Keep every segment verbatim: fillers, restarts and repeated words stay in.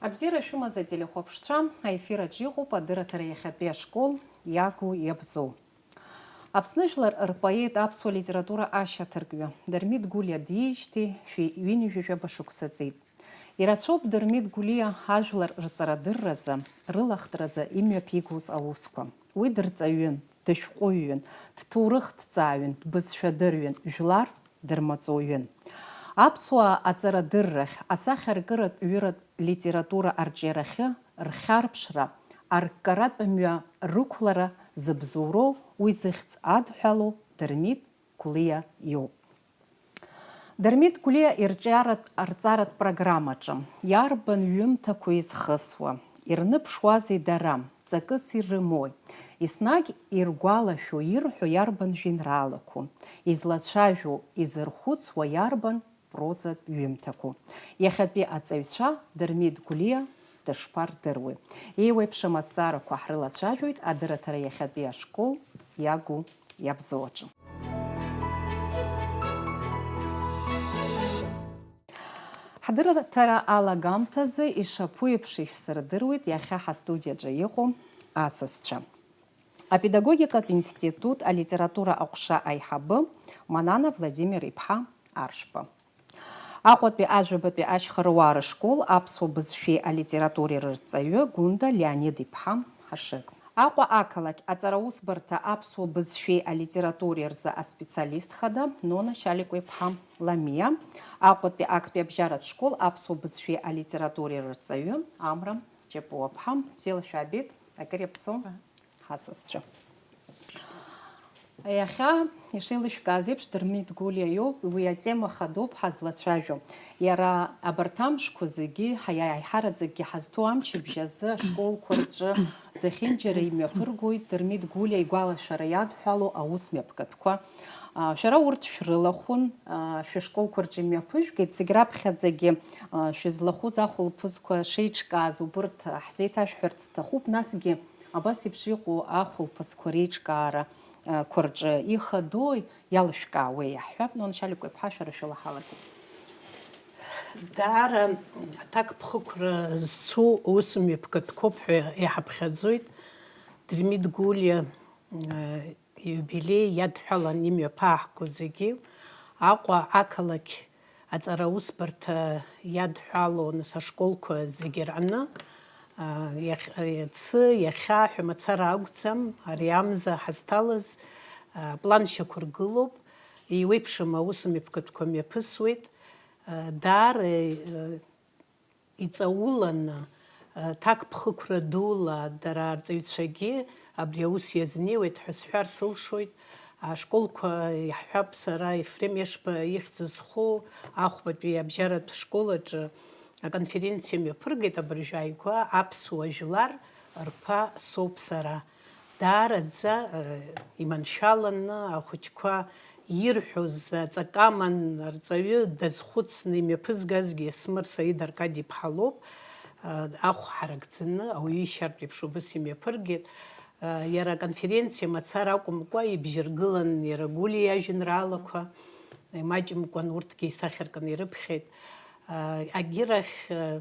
Абзиара шәымаз ателехәаԥшцәа, аефир аҿы иҟоуп адырраҭара иахьатәи ашкол иагу иабзоу. Аԥсны жәлар рпоет, аԥсуа литература ашьаҭаркҩы Дырмит Гәлиа диижьҭеи шәи ҩынҩажәи жәаба шықәса ҵит. Ирацәоуп Дырмит Гәлиа ажәлар рҵарадырразы, рылахтразы имҩаԥигоз аусқәа. Уи дырҵаҩын, дышәҟәыҩҩын, дҭоурыхҭҵааҩын, дбызшәадырҩын, жәлар дырмаҵуҩын. Аԥсуаа аҵарадыррахь, асахьаркыратә ҩыратә литература арҿиарахьы рхьарԥшра, арккаратә мҩа рықәлара зыбзоуроу, уи зыхьӡ адҳәалоу Дырмит Гәлиа иоуп. Дырмит Гәлиа ирҿиаратә арҵаратә программаҿы иарбан ҩымҭақәоу изхысуа, ирныԥшуазеи дара, ҵакыс ирымои, еснагь иргәалашәо, ирҳәо иарбан жәеинраалақәоу, излацәажәо, изырхәыцуа иарбан прозатә ҩымҭақәоу. Иахьатәи аҵаҩцәа Дырмит Гәлиа дышԥардыруеи? Еиуеиԥшым азҵаарақәа ҳрылацәажәоит адырраҭара иахьатәи ашкол иагу иабзоу аҿы. Ҳдырраҭара алагамҭазы ишаԥу еиԥш ишәсырдыруеит иахьа ҳастудиаҿы иҟоу асасцәа. Апедагогикатә институт алитература аҟәша аиҳабы Манана Владимир-иԥҳа Аршба. Аҟәатәи ажәабатәи ашьхаруаа рышкол аԥсуа бызшәеи алитературеи рырҵаҩы Гәында Леонид-иԥҳа Ҳашыг. Аҟәа ақалақь аҵараусбарҭа аԥсуа бызшәеи алитературеи рзы аспециалист хада Нона Шьаликәа-иԥҳа Ламиа. Аҟәатәи актәи абжьаратә школ аԥсуа бызшәеи алитературеи рырҵаҩы Амра Ҷапуа-ԥҳа. Бзиала шәаабеит, акыр иаԥсоу ҳасасцәа. Иахьа ишеилышәкааз еиԥш, Дырмит Гәлиа иоуп, уи атема хадоуп ҳазлацәажәо. Иара абарҭ амшқәа зегьы, ҳа-, иаҳараӡакгьы ҳазҭоу амчыбжь азы ашколқәа рҿы зехьынџьара имҩаԥыргоит Дырмит Гәлиа игәалашәара иадҳәалоу аус мҩаԥгатәқәа. А, шәара урҭ шәрылахәын, а, шәышколқәа рҿы имҩаԥыжәгеит, зегь раԥхьаӡагьы, а, шәызлахәыз ахәылԥызқәа шеиҿкааз убырҭ ҳзеиҭашәҳәарц сҭахуп, насгьы абас еиԥш иҟоу ахәылԥазқәа реиҿкаара, а, қәа рҿы ихадои, иалышәкаауеи, иаҳҳәап, Ноншьаликәа иԥҳа, шәара шәыла ҳалагеит. Даара аҭакԥхықәра зцу ус мҩаԥгатәқәоуп ҳәа иҳаԥхьаӡоит. Дырмит Гәлиа, э, иубилеи иадҳәалан имҩаԥааҳго зегьы, Аҟәа ақалақь аҵараусбарҭа иадҳәалоу, нас, ашколқәа зегьы рҟны, а, иахь-, иацы, иахьа ҳәа мацара акәӡам, ари амза ҳазҭалаз, а, планшьақәа ргылоуп, еиуеиԥшым аус мҩаԥгатәқәа мҩаԥысуеит, а, даара, а, иҵауланы, а, ҭакԥхықәра дула дара арҵаҩцәагьы абри аус иазнеиуеит ҳәа сҳәар сылшоит. Ашколқәа иаҳҳәап, сара Ефрем Ешба ихьӡ зху Ахәбатәи абжьаратә школ аҿы аконференциа мҩаԥыргеит абыржәы ааигәа аԥсуа жәлар рԥа соуп сара. Даараӡа, э, иманшәаланы ахәыҷқәа ирҳәоз аҵакы аман, арҵаҩы дазхәыцны имҩаԥызгазгьы Есмыр Саид Аркади-иԥҳа лоуп. Э, ахә ҳаракӡаны ауаҩы ишьартә еиԥш убыс имҩаԥыргеит. Э, иара аконференциа мацара акәымкәа, ибжьаргылан иара Гәлиа иажәеинраалақәа, имаҷымкәан урҭгьы исахьаркны ирыԥхьеит. Э, агьырахь, э,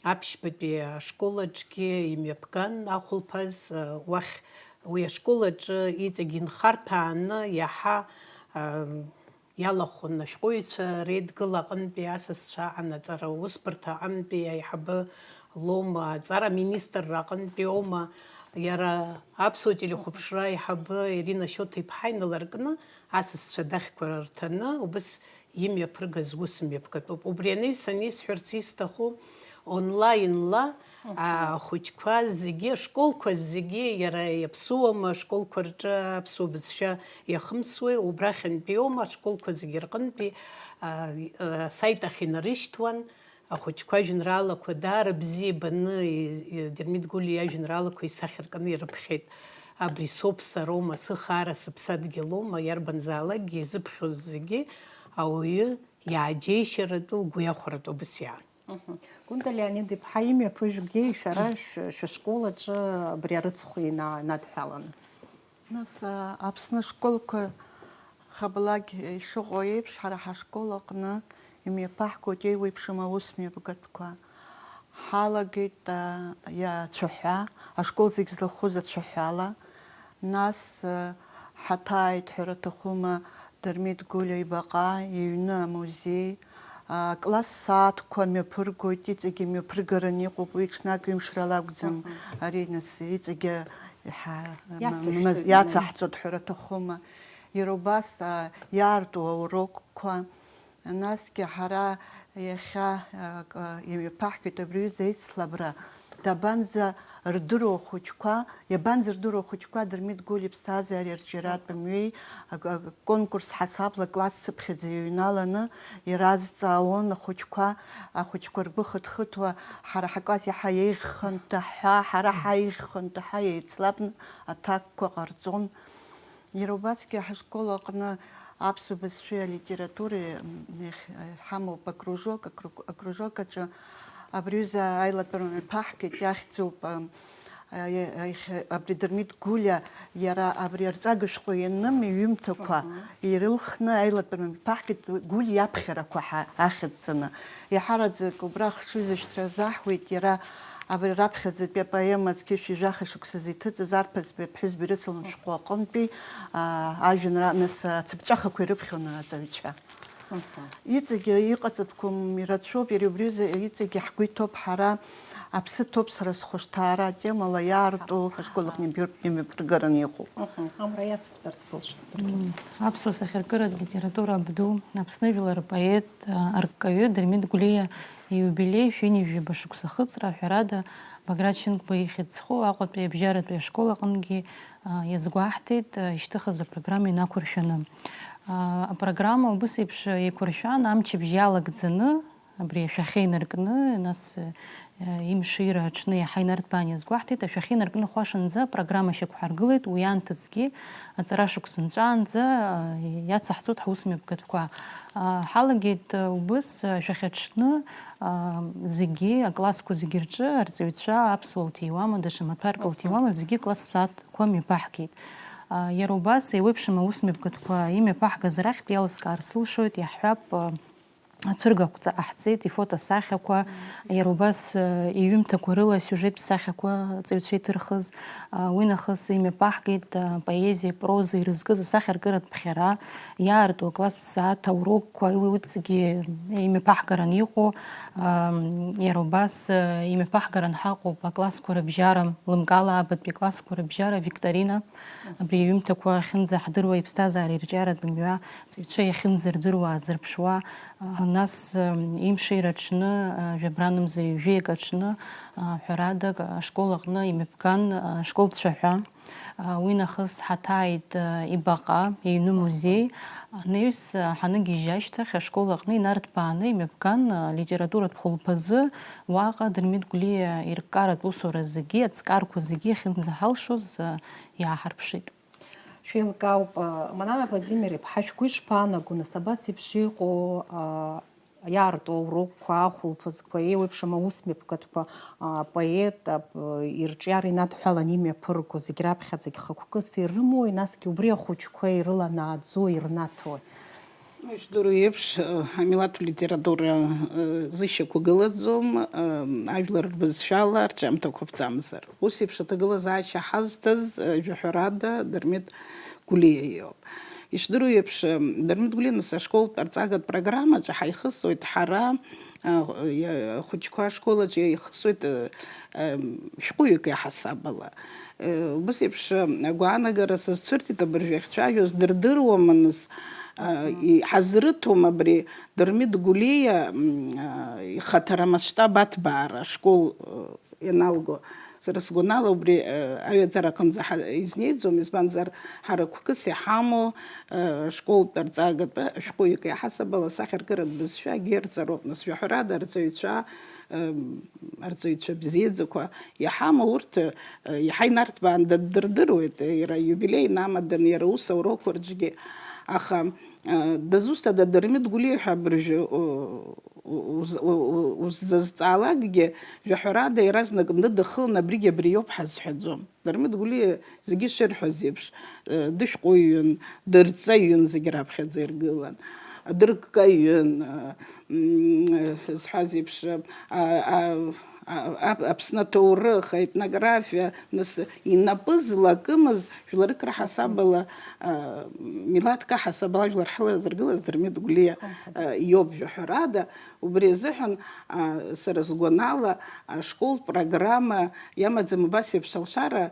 Аԥшьбатәи ашкол аҿгьы имҩаԥган ахәылԥаз, уахь уи ашкол аҿы иҵегь инхарҭәааны иаҳа, ам, иалахәын ашәҟәыҩҩцәа реидгыла аҟынтәи, асасцәа анаҵара усбарҭа аҟынтәи аиҳабы лоума, аҵара аминистрра аҟынтәи аума, иара аԥсуа телехәаԥшра аиҳабы Ирина Шьоҭа-иԥҳа иналаркны асасцәа дахьқәа рҭаны убыс имҩаԥыргаз ус мҩаԥгатәуп. Убри анаҩс ани исҳәарц исҭаху, онлаинла, Мгм. а, ахәыҷқәа зегьы, ашколқәа зегьы, иара иаԥсуама, ашколқәа рҿы аԥсуа бызшәа иахымсуеи, убрахьынтәиоума, ашколқәа зегьы рҟынтәи, а, а, асайт ахь инарышьҭуан, ахәыҷқәа ажәеинраалақәа даара бзиа ибаны, и-, и-, Дырмит Гәлиа иажәеинраалақәа исахьаркны ирыԥхьеит. Абри соуп сароума, сыхаара сыԥсадгьылоума, иарбанзаалакгьы изыԥхьоз зегьы ауаҩы иааџьеишьаратәу, гәиахәаратәу убыс иаан. Мгм. Гәында Леонид-иԥҳа, имҩаԥыжәгеи шәара шә-, шәышкол аҿы абри арыцхә ина-, инадҳәаланы? Нас, а, Аԥсны ашколқәа хабалак ишыҟоу еиԥш, ҳара ҳашкол аҟны имҩаԥаҳгоит еиуеиԥшым аус мҩаԥгатәқәа. Ҳалагеит, а, иацәаҳәа, ашкол зегь злахәыз ацәаҳәала. Нас, а, ҳаҭааит, ҳәара аҭахума, Дырмит Гәлиа ибаҟа иҩны амузеи, а, класс сааҭқәа мҩаԥыргоит, иҵегьы мҩаԥыргараны иҟоуп, уи ҽнак ҩымш рала акәӡам, Аҳа. Ари нас иҵегьы иҳа-, Иацышәҵоит, ма-, иацаҳҵоит, ҳәара аҭахума. Иара убас, а, иаарту аурокқәа, Насгьы ҳара иахьа, акы, имҩаԥаҳгеит абри аҩыза аицлабра, дабанӡа рдыруа ахәыҷқәа, иабанӡа рдыруа ахәыҷқәа Дырмит Гәлиа иԥсҭазаареи арҿиаратә мҩеи, акы, акы, конкурс ҳасабла класс цыԥхьаӡа иҩналаны иразҵаауан ахәыҷқәа, ахәыҷқәа ргәы хыҭхыҭуа, ҳара ҳакласс иаҳа еиӷьхантәаҳәа, ҳара ҳаиӷьхантәаҳәа еицлабны аҭакқәа ҟарҵон. Иара убасгьы ҳашкол аҟны аԥсуа бызшәеи алитературеи, м, иахь-, ҳамоуп акружок, акру-, акружок аҿы абри аҩыза аилатәара мҩаԥаҳгеит, иахьӡуп, ам, а, иа-, иахь-, абри Дырмит Гәлиа иара абри арҵага шәҟәы ианым иҩымҭақәа Аҳа. Ирылхны аилатәара мҩаԥаҳгеит Гәлиа иаԥхьарақәа ҳа-, ахьӡҵаны. Иаҳараӡак убра ахшыҩзышьҭра азаҳуеит, иара абри раԥхьаӡатәи апоема Зқьышә ҩажәаха шықәсазы иҭыҵыз арԥызба иԥҳәызба ирыцлон шәҟәы аҟынтәи, аа, ажәеинраала, нас, ацыԥҵәахақәа ирыԥхьон аҵаҩцәа. Мгм. Иҵегьы иҟаҵатәқәам ирацәоуп, иара убри азы иҵегьы ҳгәы иҭоуп ҳара, аԥсы ҭоуп сара схәышҭаара атемала иаарту ашкол аҟны имҩаԥ-, имҩаԥыргараны иҟоуп. Мгм. Амра иацыбҵарц былшоит даргьы. Мм. Аԥсуа сахьаркыратә литература абду, Аԥсны жәлар рпоет, а, арккаҩы Дырмит Гәлиа ииубилеи шәи ҩынҩажәи жәаба шықәса ахыҵра, ҳәарада, Баграт Шьынқәба ихьӡ зху Аҟәатәи абжьаратәи ашкол аҟынгьы, а, иазгәаҳҭеит, а, ишьҭыхыз апрограмма инақәыршәаны. А, апрограмма убыс еиԥш еиқәыршәан, амчыбжь иалагӡаны, абри ашәахьа инаркны, нас, э, имшира аҽны иаҳа инарҭбаан иазгәаҳҭеит, ашәахьа инаркны хәашанӡа апрограмма шьақәҳаргылеит, уи аамҭазгьы аҵара шықәса нҵәаанӡа, э, иацаҳҵоит ҳус мҩаԥгатәқәа. А, ҳалагеит, э, убыс, э, ашәахьаҽны, а, зегьы, аклассқәа зегьы рҿы арҵаҩцәа аԥсуа лҭиуама, даҽа маҭәарк лҭиуама, зегьы класс ԥсаатәқәа мҩаԥаҳгеит. А, иара убас еиуеиԥшым аус мҩаԥгатәқәа имҩаԥаҳгаз рахьтә иалыскаар сылшоит, иаҳҳәап, э, ацәыргақәҵа ҟаҳҵеит, ифотосахьақәа, иара убас, э, иҩымҭақәа рыла асиужеттә сахьақәа аҵаҩцәа иҭырхыз, а, уи нахыс имҩаԥаҳгеит, а, поезиа, проза ирызкыз асахьаркыратә ԥхьара, иаарту акласстә сааҭ аурокқәа, уи уигьы имҩаԥаҳгаран иҟоу, ам, иара убас, э, имҩаԥаҳгаран ҳаҟоуп аклассқәа рыбжьара, лымкаала аабатәи аклассқәа рыбжьара викторина, абри аҩымҭақәа ахьынӡаҳдыруа, иԥсҭазаара ирҿиаратә мҩа, аҵаҩцәа иахьынӡардыруа, аазырԥшуа, а, нас, м, имшира аҽны, а, жәабранымза ҩажәеик аҽны, а, ҳәарада, ашкол аҟны имҩаԥган, а, ашколцәа ҳәа. А, уи нахыс ҳаҭааит, а, ибаҟа, иҩны музеи. Анаҩс, а, ҳанагьежьы ашьҭахь, ашкол аҟны инарҭбааны имҩаԥган, а, литературатә хәылԥазы, уаҟа Дырмит Гәлиа ирккаратә усура зегьы, аҵкарқәа зегьы ахьынӡаҳалшоз, а, иааҳарԥшит. Шәеилкаауп, а, Манана Владимир-иԥҳа, шәгәы ишԥаанаго, нас, абас еиԥш иҟоу, а, иаарту аурокқәа, ахәылԥазқәа, еиуеиԥшым аус мҩаԥгатәқәа, а, апоет, ап-, ирҿиара инадҳәалан имҩаԥырго, зегь раԥхьаӡагь хықәкыс ирымои, насгьы убри ахәыҷқәа ирыланааӡои, ирнаҭои? Ишдыру еиԥш, э, амилаҭтә литература, э, зышьақәгылаӡом, э, ажәлар рбызшәала арҿиамҭақәа ԥҵамзар. Ус еиԥш аҭагылазаашьа ҳазҭаз, э, жәаҳәарада, Дырмит Гәлиа иоуп. Ишдыру еиԥш, э, Дырмит Гәлиа нас ашколтә арҵагатә программаҿы ҳаихысуеит ҳара, э, иа-, ахәыҷқәа ашкол аҿы иаихысуеит, э, э, шәҟәыҩҩык иаҳасаб ала. Э, убыс еиԥш, э, агәаанагара сызцәырҵит абыржәы иахьцәажәоз, дырдыруама нас, э, Аҳа. И-, ҳазрыҭом абри Дырмит Гәлиа, м, э, ихаҭара амасштаб аҭбаара ашкол, э, ианалго. Сара сгәанала убри, э, аҩаӡара аҟынӡа ҳа-, изнеиӡом, избанзар, ҳара қәкыс иҳамоу, э, школтә арҵагатә шәҟәыҩҩык иаҳасаб ала асахьаркыратә бызшәа агьырҵароуп, нас, жәаҳәарада, арҵаҩцәа, э, арҵаҩцәа бзиаӡақәа иҳамоу урҭ, э, иаҳа инарҭбаан дырдыруеит, иара иубилеи инамадан, иара ус аурокқәа рҿгьы. Аха, э, дызусҭада Дырмит Гәлиа ҳәа абыржәы, у-, у-, уз-, у-, у-, уззазҵаалакгьы, жәаҳәарада, иаразнак ныдыххылан, абригь абриоуп ҳазҳәаӡом. Дырмит Гәлиа зегьы шырҳәаз еиԥш, э, дышәҟәыҩҩын, дырҵаҩын, зегь раԥхьаӡа иргылан. адыркка ҩын, а, м, зҳәаз еиԥш, а, а, а, а, Аԥсны аҭоурых, аетнографиа, нас, инапы злакымыз, жәларык раҳасабала, а, милаҭк аҳасабала жәлар ҳалазыргылаз Дырмит Гәлиа, а, иоуп, жәаҳәарада. Убри азыҳәан, а, сара сгәанала, ашкол программа иамаӡам абас еиԥш алшара,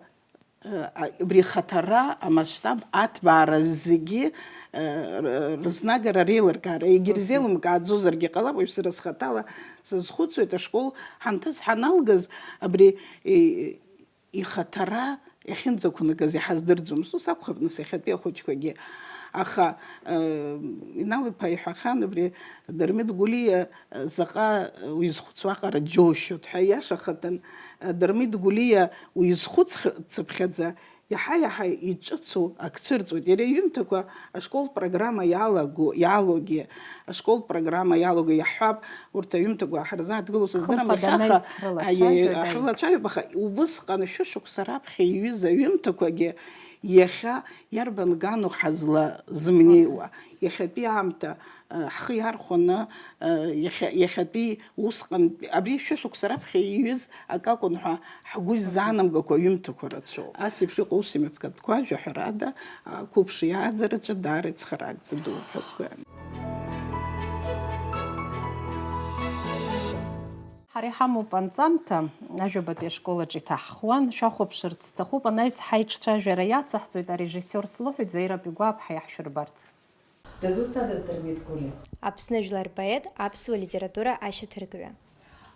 а, убри ихаҭара, амасштаб, аҭбаара зегьы, а, р-, рызнагара реилыркаара, егьырзеилымкааӡозаргьы ҟалап, уажә сара схаҭала сазхәыцуеит, ашкол ҳанҭыс ҳаналгаз, абри, и-, ихаҭара иахьынӡақәнагаз иҳаздырӡомызт, ус акәхап, нас, иахьатәи ахәыҷқәагьы. Аха, э, Инал-иԥа иҳәахьан, абри Дырмит Гәлиа, э, заҟа уизхәыцуа аҟара џьоушьоит ҳәа, иашахатәын, э, Дырмит Гәлиа уизхәыццыԥхьаӡа, иаҳа-иаҳа иҿыцу ак цәырҵуеит. Иара иҩымҭақәа ашкол программа иалаго, иалоугьы, ашкол программа иалаго иаҳҳәап, урҭ аҩымҭақәа ҳарзааҭгыло сыздырам, Хымԥада иахьа аха анаҩс ҳрылацәажәоит, аи, аи. Ҳрылацәажәап, аха убысҟан шәышықәса раԥхьа иҩыз аҩымҭақәагьы иахьа иарбан гану ҳазлазымнеиуа? Иахьатәи аамҭа, э, ҳхы иархәаны, э, иахьа-, иахьатәи усҟан, абри шәышықәса раԥхьа иҩыз акакәын ҳәа ҳгәы изаанамгақәо аҩымҭақәа рацәоуп. Ас еиԥш иҟоу усмҩаԥгатәқәа, жәаҳәарада, ақәыԥш иааӡараҿы даара ицхыраагӡа дууп ҳәа сгәы иаанагоит. Ҳара иҳамоуп анҵамҭа, ажәабатәи ашкол аҿы иҭаҳхуан, шәахәаԥшырц сҭахуп, анаҩс ҳаиҿцәажәара иацаҳҵоит, арежиссиор слыҳәоит, Заира Пигәааԥҳа иаҳшәырбарц. Дызусҭадаз Дырмит Гәлиа? Аԥсны жәлар рпоет, аԥсуа литература ашьаҭаркҩы.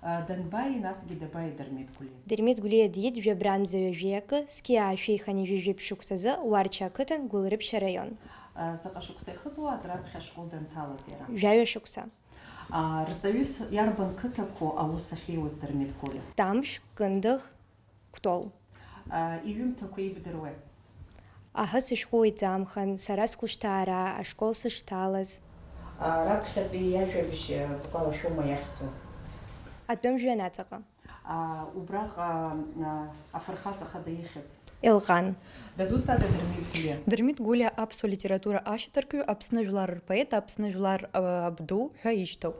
А, данбаи, насгьы дабаи Дырмит Гәлиа? Дырмит Гәлиа диит жәабрамза ҩажәи акы, зқьи аашәи хынҩажәи жәиԥшь шықәсазы Уарча ақыҭан Гәылрыԥшь араион. А, заҟа шықәса ихыҵуаз раԥхьа ашкол данҭалаз иара? Жәаҩа шықәса. А, рҵаҩыс иарбан қыҭақәоу аус ахьиуаз Дырмит Гәлиа? Тамшь, Кындыӷ, Кәтол. А, иҩымҭақәа ибдыруеи? Аҳы сышәҟәы уиҵамхан, сара сгәышҭаара, ашкол сышҭалаз. А, раԥхьатәи иажәабжь, а, бгәалашәома иахьӡу? Атәым жәҩанаҵаҟа. А, убраҟа, а, афырхаҵа хада ихьӡ? Елҟан. Дызусҭада Дырмит Гәлиа? Дырмит Гәлиа аԥсуа литература ашьаҭаркҩы, Аԥсны жәлар рпоет, Аԥсны жәлар, а, абду ҳәа ишьҭоуп.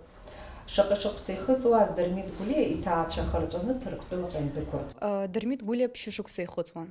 Шаҟа шықәса ихыҵуаз Дырмит Гәлиа иҭаацәа хырҵәаны Ҭырқәтәылаҟа иандәықәырҵоз? Дырмит Гәлиа ԥшьышықәса ихыҵуан.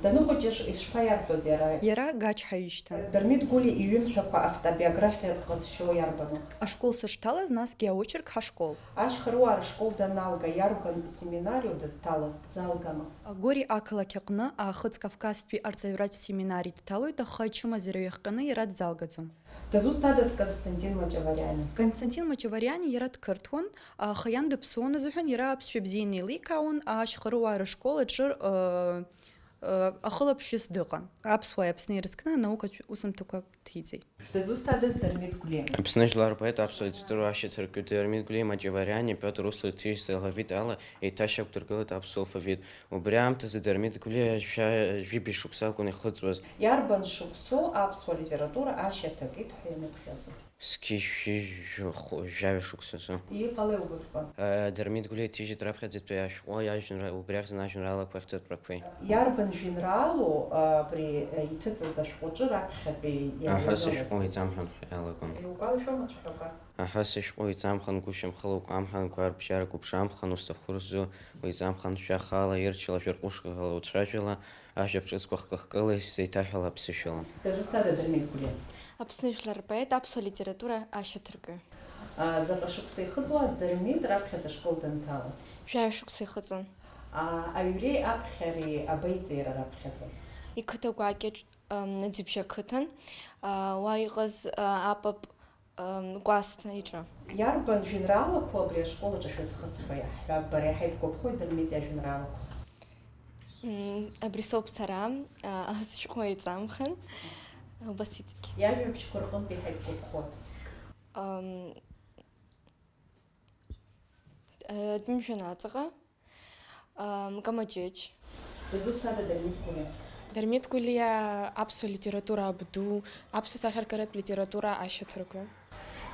Даныхәыҷыш ишԥаиарҳәоз иара? Иара Гач ҳәа ишьҭан. Дырмит Гәлиа иҩымҭақәа автобиографиатә ҟазшьоу иарбану? Ашкол сышҭалаз, насгьы аочерк ҳашкол. Ашьхаруаа рышкол даналга, иарбан семинариоу дызҭалаз, дзалгама? Гори ақалақь аҟны Аахыҵ Кавказтәи арҵаҩратә семинари дҭалоит, аха ачымазара иахҟьаны иара дзалгаӡом. Дызусҭадаз Константин Маҷавариани? Константин Маҷавариани иара дқырҭуан, аха иан дыԥсуан азыҳәан иара аԥсшәа бзианы еиликаауан, ашьхаруаа рышкол аҿы, ы, ы, ахылаԥшҩыс дыҟан. Аԥсуааи Аԥсни ирызкны анаукатә усумҭақәа ҭиҵеит. Дызусҭадаз Дырмит Гәлиа? Аԥсны жәлар рпоет, аԥсуа литература ашьаҭаркҩы Дырмит Гәлиа Маҷавариани Пиотр Русловичи Салавит ала еиҭашьақәдыргылеит аԥсуа алфавит. Убри аамҭазы Дырмит Гәлиа жәа-, жәибжь шықәса акәын ихыҵуаз. Иарбан шықәсоу аԥсуа литература ашьаҭакит ҳәа ианыԥхьаӡо? Зқьи жәшәи жәохә-, жәаҩа шықәсазы. Иҟалеи убысҟан? Э, Дырмит Гәлиа иҭижьит раԥхьаӡатәи ашәҟәы, иажәеинра-, убри ахьӡын ажәеинраалақәа ахьӡатәрақәеи. Иарбан жәеинраалоу, а, абри, а, иҭыҵыз ашәҟәаҿы раԥхьатәи Аҳа иалагылаз? Сышәҟәы уеиҵамхан ҳәа иалагон. Иугәалашәома ацәаҳәақәа? Аҳа сышәҟәы уеиҵамхан, гәышьамхыла укәамхан, гәарабжьара гәыбжамхан, усҭаху рзы уеиҵамхан, шәа хаала ирчала, шәырҟәышхала уцәажәала, ажәа ԥҿыцқәа хкы-хкыла исзеиҭаҳәала аԥсышәала. Дызусҭада Дырмит Гәлиа? Аԥсны жәлар рпоет, аԥсуа литература ашьаҭаркҩы. А, заҟа шықәса ихыҵуаз Дырмит раԥхьаӡа ашкол данҭалаз? Жәаҩа шықәса ихыҵуан. А, аҩреи аԥхьареи абеиҵеи иара раԥхьаӡа? Иқыҭа гәакьаҿ, ам, Аӡҩыбжьа ақыҭан, а, уа иҟаз, а, апап, ам, Кәасҭа иҿы. Иарбан жәеинраалақәоу абри ашкол аҿы шәызхысҳәо, иаҳҳәап, бара иаҳа ибгәаԥхои Дырмит иажәеинраалақәа? М, абри соуп сара, а, сышәҟәы еиҵамхан, убас иҵегь. Иажәабжьқәа рҟынтә иаҳа ибгәаԥхоит? Ам, э, Дмитрий Наҵаҟа, ам, Камаҷыҷ. Дызусҭада Дырмит Гәлиа? Дырмит Гәлиа аԥсуа литература абду, аԥсуа сахьаркыратә литература ашьаҭаркҩы.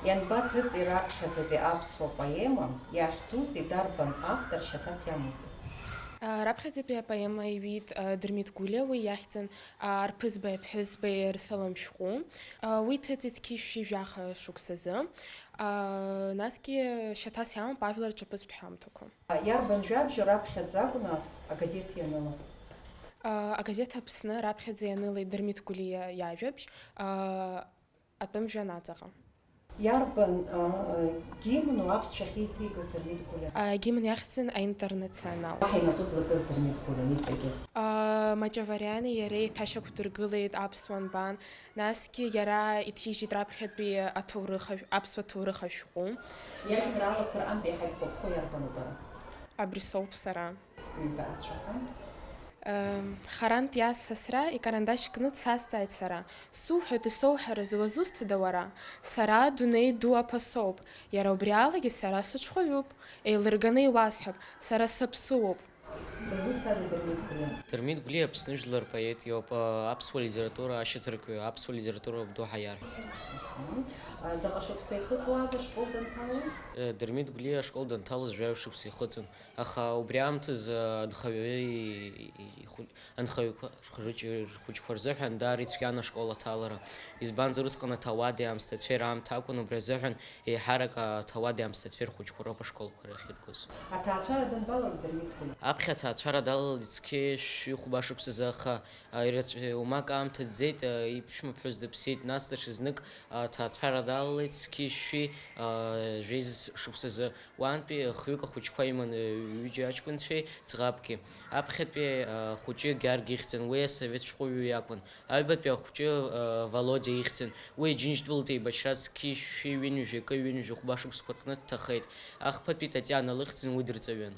Ианбаҭыҵи раԥхьаӡатәи аԥсуа поема, иахьӡузеи, дарбан автор шьаҭас иамоузеи? Раԥхьаӡатәи апоема иҩит Дырмит Гәлиа, уи иахьӡын Арԥызбеи аԥҳәызбеи рсалам шәҟәы. Уи ҭыҵит зқьи жәшәи жәаха шықәсазы. Насгьы шьаҭас иамоуп ажәлар рҿаԥыцтә ҳәамҭақәа. Иарбан жәабжьу раԥхьаӡа акәны агазеҭ ианылаз? Агазеҭ Аԥсны раԥхьаӡа ианылеит Дырмит Гәлиа иажәабжь. Атәым жәҩан аҵаҟа. Иарбан, а, а, гимну аԥсшәа ахьеиҭеигаз Дырмит Гәлиа? Агимн иахьӡын Аинтернационал. Уаҳа инапы злакыз Дырмит Гәлиа иҵегьы? А, Маҷавариани иареи еиҭашьақәдыргылеит аԥсуа нбан, насгьы иара иҭижьит раԥхьатәи аҭоурых ашә-, аԥсуа ҭоурых ашәҟәы. Иажәеинраалақәа рҟынтә еиҳа ибгәаԥхо иарбану бара? Абри соуп сара. Ҩба ацәаҳәа. Харантә иааз сасра икарандашь кны дсазҵааит сара, суҳәоит исоуҳәарыз, уазусҭада уара? Сара адунеи ду аԥасоуп, иара убри алагьы сара сыҽхәаҩуп, еилырганы иуасҳәап, сара саԥсуоуп. Дызусҭада Дырмит Гәлиа? Дырмит Гәлиа Аԥсны жәлар поет иоуп, аԥсуа литература ашьаҭаркҩы, аԥсуа литература абду ҳаиар. Мгм. Заҟа шықәса ихыҵуаз ашкол данҭалоз? Дырмит Гәлиа ашкол данҭалоз жәаҩа шықәса ихыҵын. Аха убри аамҭазы анхаҩы и-, и-, ихәы-, анхаҩқәа рхы-, рыҷ-, рхәыҷқәа рзыҳәан даара ицәгьан ашкол аҭалара. Избанзар, усҟан аҭауади аамсҭацәеи раамҭа акәын, убри азыҳәан еиҳарак аҭауади аамсҭацәеи рхәыҷқәа роуп ашколқәа рахьыргоз. Аҭаацәара данбалала Дырмит Гәлиа? Аԥхьа аҭаацәара далалеит зқьи жәшәи хәба шықәсазы, аха, а, ирацәа-, уамак аамҭа ӡӡеит, а, иԥшәмаԥҳәыс дыԥсит, нас даҽазнык, а, аҭаацәара далалеит зқьи жәшәи, а, жәеиза шықәсазы. Уантәи хҩык ахәыҷқәа иман, ҩыџьа аҷкәынцәеи ӡӷабки. Аԥхьатәи ахәыҷы Гьаргь ихьӡын, уи асовет шәҟәыҩҩы иакәын. Аҩбатәи ахәыҷы Володиа ихьӡын, уи Џьынџьтәылатә еибашьра зқьи жәшәи ҩынҩажәи акы, ҩынҩажәи хәба шықәсқәа рҟны дҭахеит. Ахԥатәи Татиана лыхьӡын, уи дырҵаҩын.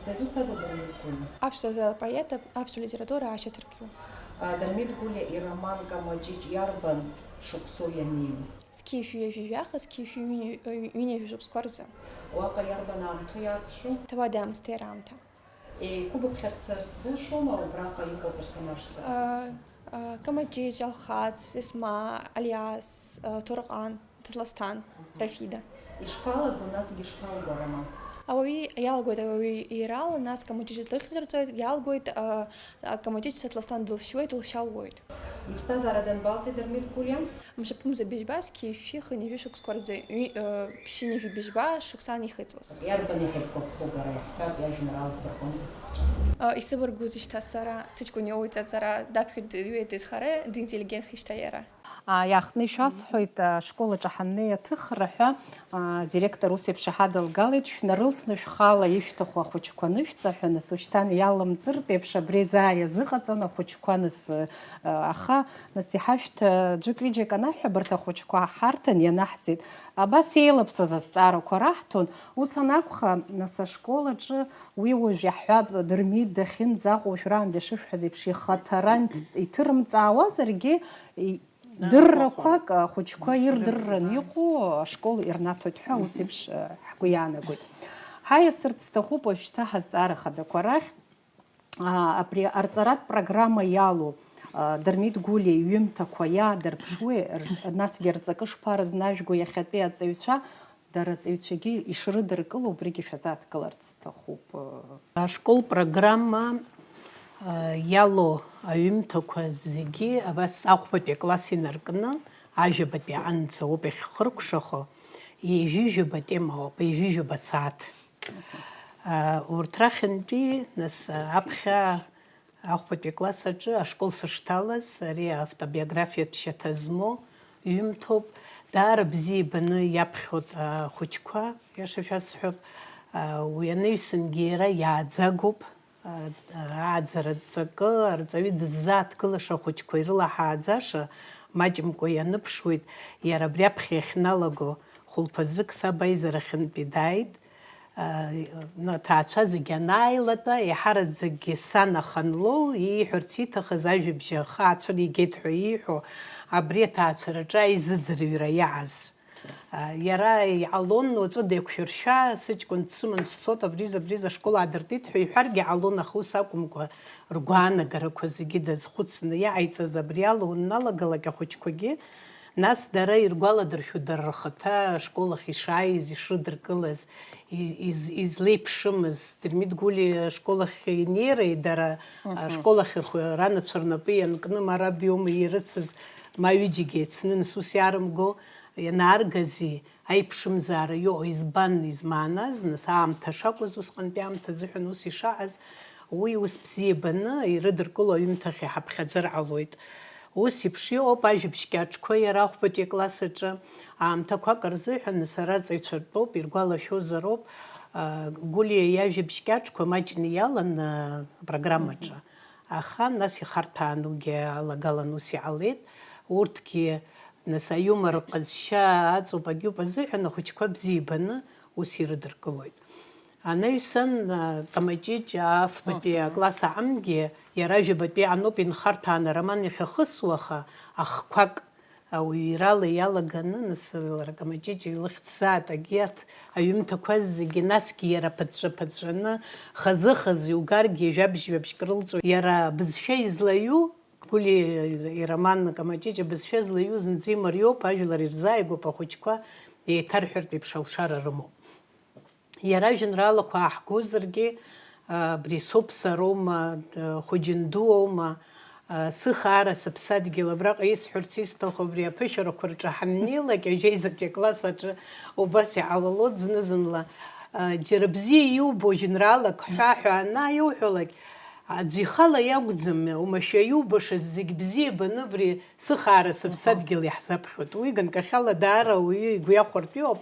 Дызусҭада Дырмит Гәлиа? Аԥсуа жәлар поет, аԥсуа литература ашьаҭаркҩы. А, Дырмит Гәлиа ироман Камаҷыҷ иарбан шықәсоу ианеиуаз? Зқьи жәшәи ҩажәи жәаха, зқьи жәшәи ҩынҩажәи, ҩынҩажәи шықәсқәа рзы. Уаҟа иарбан аамҭоу иаарԥшу? Ҭауади-аамсҭеи раамҭа. Еиқәыбԥхьарц рыӡбышоума убраҟа иҟоу аперсонажцәа? А, а, Камаҷыҷ, Алхас, Есма, Алиас, а, Торҟан. Ҭаҭласҭан, Рафида. Ишԥалаго, насгьы ишԥалго ароман? Ауаҩы иалагоит ауаҩы иирала, нас Камаҷыҷ длыхьӡырҵоит, иалагоит, а, а, Камаҷыҷ Ҭаҭласҭан дылшьуеит, лшьа луоит. Иԥсҭазаара данбалҵи Дырмит Гәлиа? Мшаԥымза Бежьба, зқьи жәшәи хынҩажәи шықәсқәа рзы, ҩ-, а, ԥшьынҩажәи быжьба шықәсан ихыҵуаз. Иарбан иаҳа ибгәаԥхо бара, иаҳҳәап, иажәеинраалақәа рҟынтә ацыхцәа? А, исыбаргәузеи шьҭа сара, сыҷкәын иоуеит аҵара, даԥхьоит уи аизхара, динтеллигентхеит шьҭа иара. Иаахтны ишәасҳәоит, ашкол аҿы ҳаннеи аҭыхра ҳәа, адиректор ус еиԥш иҳадылгалеит, шәнарылсны шәхала ишәҭаху ахәыҷқәа анышәҵа ҳәа, нас ушьҭан иалымҵыртә еиԥш абри заа иазыҟаҵан ахәыҷқәа, нас, аха, нас иҳашәҭ ӡәык-ҩыџьак анаҳҳәа, абарҭ ахәыҷқәа ҳарҭан ианаҳҵеит. Абас еилаԥсаз азҵаарақәа раҳҭон, ус анакәха, нас ашкол аҿы уи уажә иаҳҳәап, Дырмит дахьынӡаҟоу уажәраанӡа ишышәҳәаз еиԥш ихаҭара иҭырымҵаауазаргьы, Дыррақәак ахәыҷқәа ирдырраны иҟоу ашкол ирнаҭоит ҳәа ус еиԥш, э, ҳгәы иаанагоит. Ҳаиасырц сҭахуп уажәшьҭа ҳазҵаара хадақәа рахь. А, абри арҵаратә программа иалоу, а, Дырмит Гәлиа иҩымҭақәа иаадырԥшуеи, р-, насгьы рҵакы шԥаразнажәго иахьатәи аҵаҩцәа? Дара аҵаҩцәагьы ишрыдыркыло убригьы шәазааҭгыларц сҭахуп. Ашкол программа, а, иалоу аҩымҭақәа зегьы абас ахәбатәи акласс инаркны, ажәабатәи аҟынӡа ауп иахьхыркәшахо, ҩажәи жәаба темоуп, ҩажәи жәаба сааҭ. А, урҭ рахьынтәи, нас, аԥхьа Ахәбатәи акласс аҿы ашкол сышҭалаз, ари автобиографиатә шьаҭа змоу ҩымҭоуп. Даара бзиа ибаны иаԥхьоит ахәыҷқәа, иаша шәасҳәап. Уи анаҩсангьы иара иааӡагоуп. Ааӡаратә ҵакы арҵаҩы дыззааҭгылаша ахәыҷқәа ирылаҳааӡаша маҷымкәа ианыԥшуеит. Иара абри аԥхьа иахьналаго хәылԥазык саб аизарахьынтәи дааит. Аҭаацәа зегьы анааилатәа, еиҳараӡакгьы сан Аханлоу ииҳәарц ииҭахыз ажәабжь ахы аацәыригеит ҳәа ииҳәо, абри аҭаацәараҿы аизыӡырҩра иааз. Иара иҟалон, уаҵәы деиқәшәыршәа, сыҷкәын дсыман сцот, абри, абри ашкол аадыртит ҳәа иҳәаргьы ҟалон, аха ус акәымкәа, ргәаанагарақәа зегьы дазхәыцны иҟаиҵаз абри ала уаналагалак ахәыҷқәагьы Нас дара иргәаладыршәо, дара рхаҭа ашкол ахь ишааиз, ишрыдыркылаз, и-, из-, излеиԥшымыз, Дырмит Гәлиа ашкол ахь инеира, дара ашкол ахь рхы-, ранацәа рнапы ианкны, ма раб иоума ирыцыз, ма ҩыџьагьы еицны, нас ус иаарымго, ианааргази, аиԥшымзаара иоуа, избан, измааназ, нас аамҭа шакәыз, усҟантәи аамҭа азыҳәан ус ишааз, уи ус бзиа баны ирыдыркыло аҩымҭахь иҳаԥхьаӡар ҟалоит. Ус еиԥш иҟоуп ажәабжь кьаҿқәа, иара ахәбатәи акласс аҿы аамҭақәак рзыҳәан, нас ара арҵаҩцәа ртәоуп, иргәалашәозароуп, а, Гәлиа иажәабжь кьаҿқәа маҷны иалан, а, апрограммаҿы. Аха нас ихарҭәаан уигьы алагалан ус иҟалеит. Урҭгьы, нас, аиумор ҟазшьа аҵоуп, агьоуп азыҳәан ахәыҷқәа бзиа ибаны ус ирыдыркылоит. Анаҩсан, а, Камаҷыҷ афбатәи Мгм. акласс аҟынгьы иара жәабатәи аҟноуп инхарҭәааны ароман иахьахысуа, аха ахқәак ауаҩрала иалаганы, нас, лара Камаҷыҷ илыхьӡзаатәгьы арҭ аҩымҭақәа зегьы, насгьы иара ԥыҵәҵәа-ԥыҵәҵәаны, хазы-хазы иугаргьы, жәабжь-жәабжьк рылҵуа, иара абызшәа излаҩу, Гәлиа ироман Камаҷыҷ абызшәа злаҩу зынӡа имариоуп, ажәлар ирзааигәоуп, ахәыҷқәа еиҭарҳәартә еиԥш алшара рымоуп. Иара ажәеинраалақәа ааҳгозаргьы, а, абри соуп сароума, д-, хәыҷындуоума, а, сыхаара сыԥсадгьыл, абраҟа исҳәарц исҭаху, абри аԥышәарақәа рҿы ҳаннеилак, ажәеизатәи акласс аҿы убас иҟалалоит зны-зынла. А, џьара бзиа иубо жәеинраалак ҳәа-ҳәа анааиуҳәалак, аӡәы ихала иакәӡам, уамашәа иубашаз зегь бзиа баны абри сыхаара сыԥсадгьыл иаҳзаԥхьоит. Уи ганкахьала даара ауаҩы игәы иахәартә иоуп.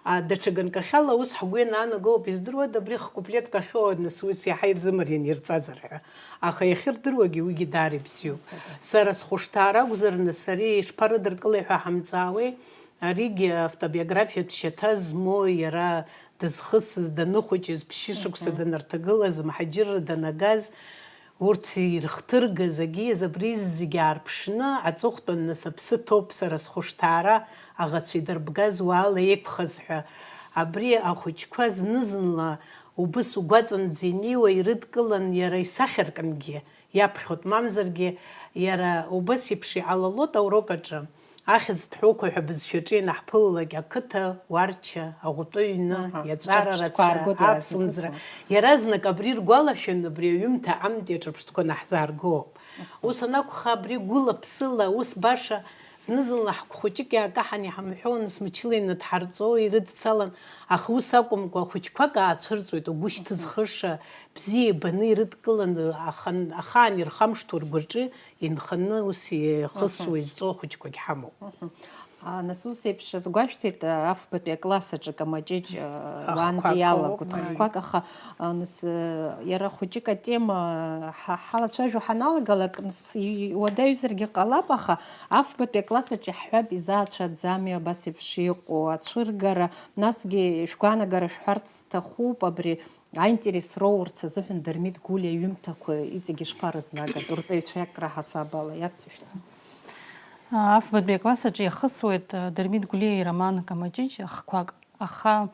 А, даҽа ганкахьала ус ҳгәы ианаанагоуп, издыруада, абри хкуплетк ахьоуа, нас ус иаҳа ирзымариан ирҵазар ҳәа. Аха иахьырдыруагьы уигьы даара ибзиоуп. Сара схәышҭаара акәзар, нас ари ишԥарыдыркылеи ҳәа ҳамҵаауеи? Аригьы автобиографиатә шьаҭа змоу, иара дызхысыз, даныхәыҷыз, ԥшьышықәса данарҭагылаз, амҳаџьырра данагаз, урҭ ирыхҭыргаз, агьиз абри зегьы аарԥшны, аҵыхәтәан, нас, аԥсы ҭоуп, сара схәышҭаара аӷацәа идырбгаз уаала еиқәхаз ҳәа. Абри ахәыҷқәа зны-зынла убыс угәаҵанӡа инеиуа ирыдкылан, иара исахьаркынгьы иаԥхьоит, мамзаргьы иара убас еиԥш иҟалалоит аурок аҿы. Ахьӡ-ҭҳәоуқәа ҳәа бызшәаҿы ианаҳԥылалак, ақыҭа, Уарча, Аӷәтәы аҩны, Аҳа. Иаҵәара Ҿырԥштәқәа рацәа, ааргоит иара Аԥслымӡра, зегьы. Иаразнак абри ргәалашәан, абри аҩымҭа аҟынтәи аҿырԥштәқәа наҳзааргоуп. Ус анакәха, абри гәыла-ԥсыла, ус баша, зны-зынла ҳгәхәыҷык иаакаҳан иҳамҳәо, нас мчыла инадҳарҵо, ирыдцалан, аха ус акәымкәа, хәыҷқәак аацәырҵуеит, угәы шьҭызхыша, бзиа ибаны ирыдкыланы, ахан-, ахаан ирхамышҭуа ргәаҿы инханы ус ихысуа, изҵоу ахәыҷқәагь ҳамоуп. Мгм. А, нас ус еиԥш азгәашәҭеит, а, афбатәи акласс аҿы Камаҷыҷ, а, Ахқәак уаантәи иалагоит, уп. Хқәак, аха, а, нас, а, иара хәыҷык атема, а, ҳа-, ҳалацәажәо ҳаналагалак, нас, и-, уадаҩзаргьы ҟалап, аха афбатәи акласс аҿы иаҳҳәап, изаацәаӡами абас еиԥш иҟоу ацәыргара, насгьы шәгәаанагара шәҳәарц сҭахуп, абри аинтерес роурц азыҳәан Дырмит Гәлиа иҩымҭақәа иҵегь ишԥарызнагатәу, рҵаҩцәа акра ҳасабала иацышәҵа? Афбатәи акласс аҿы иахысуеит, а, Дырмит Гәлиа ироман Камаҷыҷ ахқәак, аха,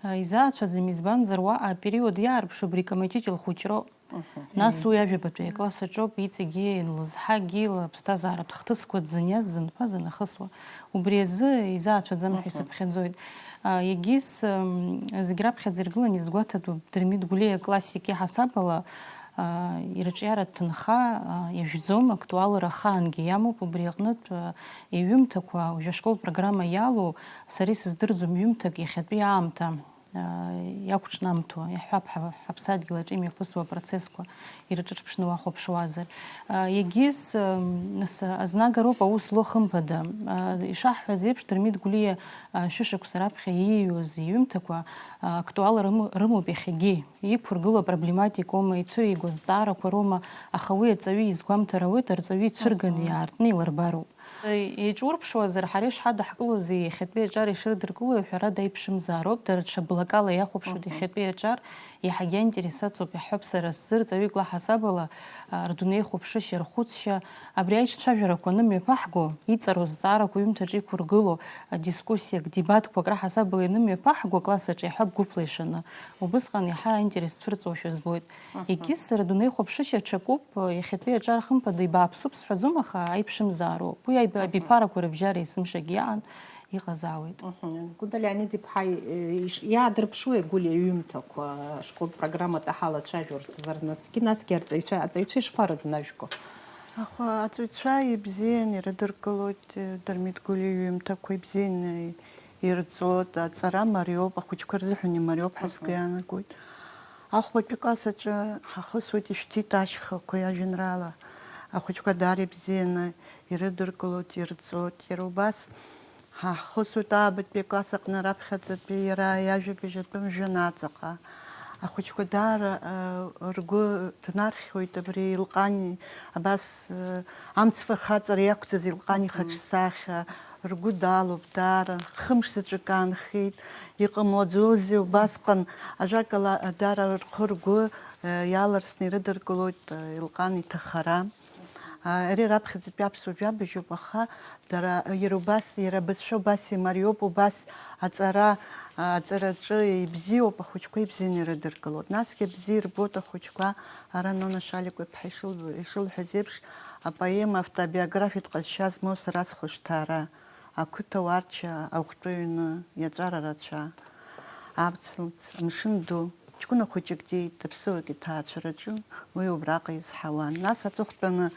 а, изаацәаӡам, избанзар, уаҟа апериод иаарԥшу абри Камаҷыҷ лхәыҷроуп. Мгм. Нас уи ажәабатәи акласс аҿоуп иҵегьы лызҳагьы лыԥсҭазааратә хҭысқәа дзыниаз, зынԥаз анахысуа. Убри азы изаацәаӡам ҳәа Мгм. исыԥхьаӡоит. А, егьыс, м, зегь раԥхьаӡа иргылан изгәаҭатәуп Дырмит Гәлиа классик иаҳасабала, а, ирҿиаратә ҭынха, а, иажәӡом, актуалра ахаангьы иамоуп, убри аҟнытә, а, иҩымҭақәа, уажә ашкол программа иалоу, сара исыздырӡом ҩымҭак иахьатәи аамҭа, а, иақәҿнамҭуа, иаҳҳәап, ҳа-, ҳаԥсадгьыл аҿы имҩаԥысуа апроцессқәа ирҿырԥшны уахәаԥшуазар. А, егьыс, м, нас, азнагароуп аус злоу, хымԥада. А, ишаҳҳәаз еиԥш, Дырмит Гәлиа, а, шәышықәса раԥхьа ииҩуаз иҩымҭақәа, а, актуал рыму-, рымоуп иахьагьы. Иқәыргылоу апроблематикоума, ицәыригоз зҵаарақәа роума, аха уи аҵаҩы изгәамҭар ауеит, арҵаҩы ицәырганы Мгм. иаартны илырбароуп. Еиҿурԥшуазар, ҳара ишҳадаҳкылозеи иахьатәи аҿар ишрыдыркылои, ҳәарада, аиԥшымзаароуп, дара ҽа блакала иахәаԥшуеит Мгм. иахьатәи аҿар, иаҳагьы аинтерес ацуп, иаҳҳәап, сара сзы рҵаҩык лаҳасабала, а, рдунеихәаԥшышьа, рхәыцшьа, абри аиҿцәажәарақәа анымҩаԥаҳго, иҵару зҵаарақәа ҩымҭаҿы иқәыргыло, а, дискуссиак, дебатқәак раҳасабала ианымҩаԥаҳго акласс аҿы, иаҳҳәап, гәыԥла ишаны, убысҟан иаҳа аинтерес цәырҵуашәа збоит. Мгм. Егьыс сара дунеихәаԥшышьа ҽакуп, иахьатәи аҿар хымԥада ибааԥсуп сҳәаӡом, аха аиԥшымзаароуп. Уи Абиԥарақәа рыбжьара есымшагьы иаан иҟазаауеит. Мгм. Гәында Леонид-иԥҳа, э, иш-, иаадырԥшуеи Гәлиа иҩымҭақәа ашколтә программатә ҳалацәажәо рзы, насгьы арҵаҩцәа, аҵаҩцәа ишԥарызнажәго? Аха аҵаҩцәа ибзиан ирыдыркылоит, э, Дырмит Гәлиа иҩымҭақәа ибзианы ирҵоит, аҵара мариоуп, ахәыҷқәа рзыҳәан имариоуп ҳәа сгәы иаанагоит. Ахәбатәи класс аҿы ҳахысуеит ишәҭит ашьхақәа иажәеинраала. Ахәыҷқәа даара ибзианы ирыдыркылоит, ирҵоит. Иара убас ҳахысуеит аабатәи акласс аҟны раԥхьаӡатәи иара иажәабжь атәым жәҩан аҵаҟа. Ахәыҷқәа даара, э, ргәы ҭнархьуеит абри Елҟани, абас, э, амцфа хаҵара иақәҵаз Елҟани ихаҿсахьа, ргәы далоуп даара, хымш заҵәык аанхеит, иҟамлаӡозеи убасҟан, ажәакала, даара рхы-ргәы, э, иаларсны ирыдыркылоит, э, Елҟан иҭахара. А, ари раԥхьаӡатәи аԥсуа жәабжьуп, аха дара, иара убас, иара абызшәа убас имариоуп, убас аҵара, а, аҵараҿы ибзиоуп, ахәыҷқәа ибзианы ирыдыркылоит. Насгьы абзиа ирбоит ахәыҷқәа, ара Нона Шаликәа-иԥҳа ишыл-, ишылҳәаз еиԥш, апоема автобиографиатә ҟазшьа змоу сара схәышҭаара, ақыҭа уарча, аӷәтәы ҩны, иаҵәара рацәа, абцлц, амшын ду, ҷкәына хәыҷык диит, аԥсыуак иҭаацәараҿы, уи убраҟа изҳауан. Нас аҵыхәтәаны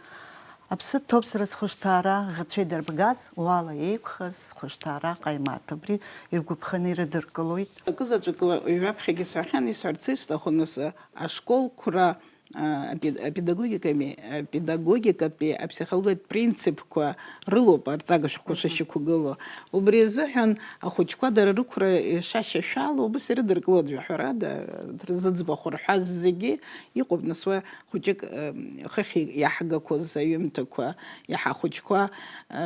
аԥсы ҭоуп сара схәышҭаара, ӷацәа идырбгаз, уала еиқәхаз схәышҭаара ҟаимаҭ. Абри иргәаԥханы ирыдыркылоит. Акы заҵәык ҩаԥхьагьы сҳәахьан, исҳәарц исҭаху, нас, ашколқәра а, апед-, апедагогиками, апедагогикатәи аԥсихологиатә принципқәа рылоуп арҵага шәҟәқәа шышьақәгылоу. Убри азыҳәан ахәыҷқәа дара рықәра ишашьашәало убас ирыдыркылоит, жәаҳәарада, рзыӡбахә рҳәаз зегьы иҟоуп, нас уа хәыҷык, ы, хыхь иаҳгақәоз аҩымҭақәа, иаҳа ахәыҷқәа, ы,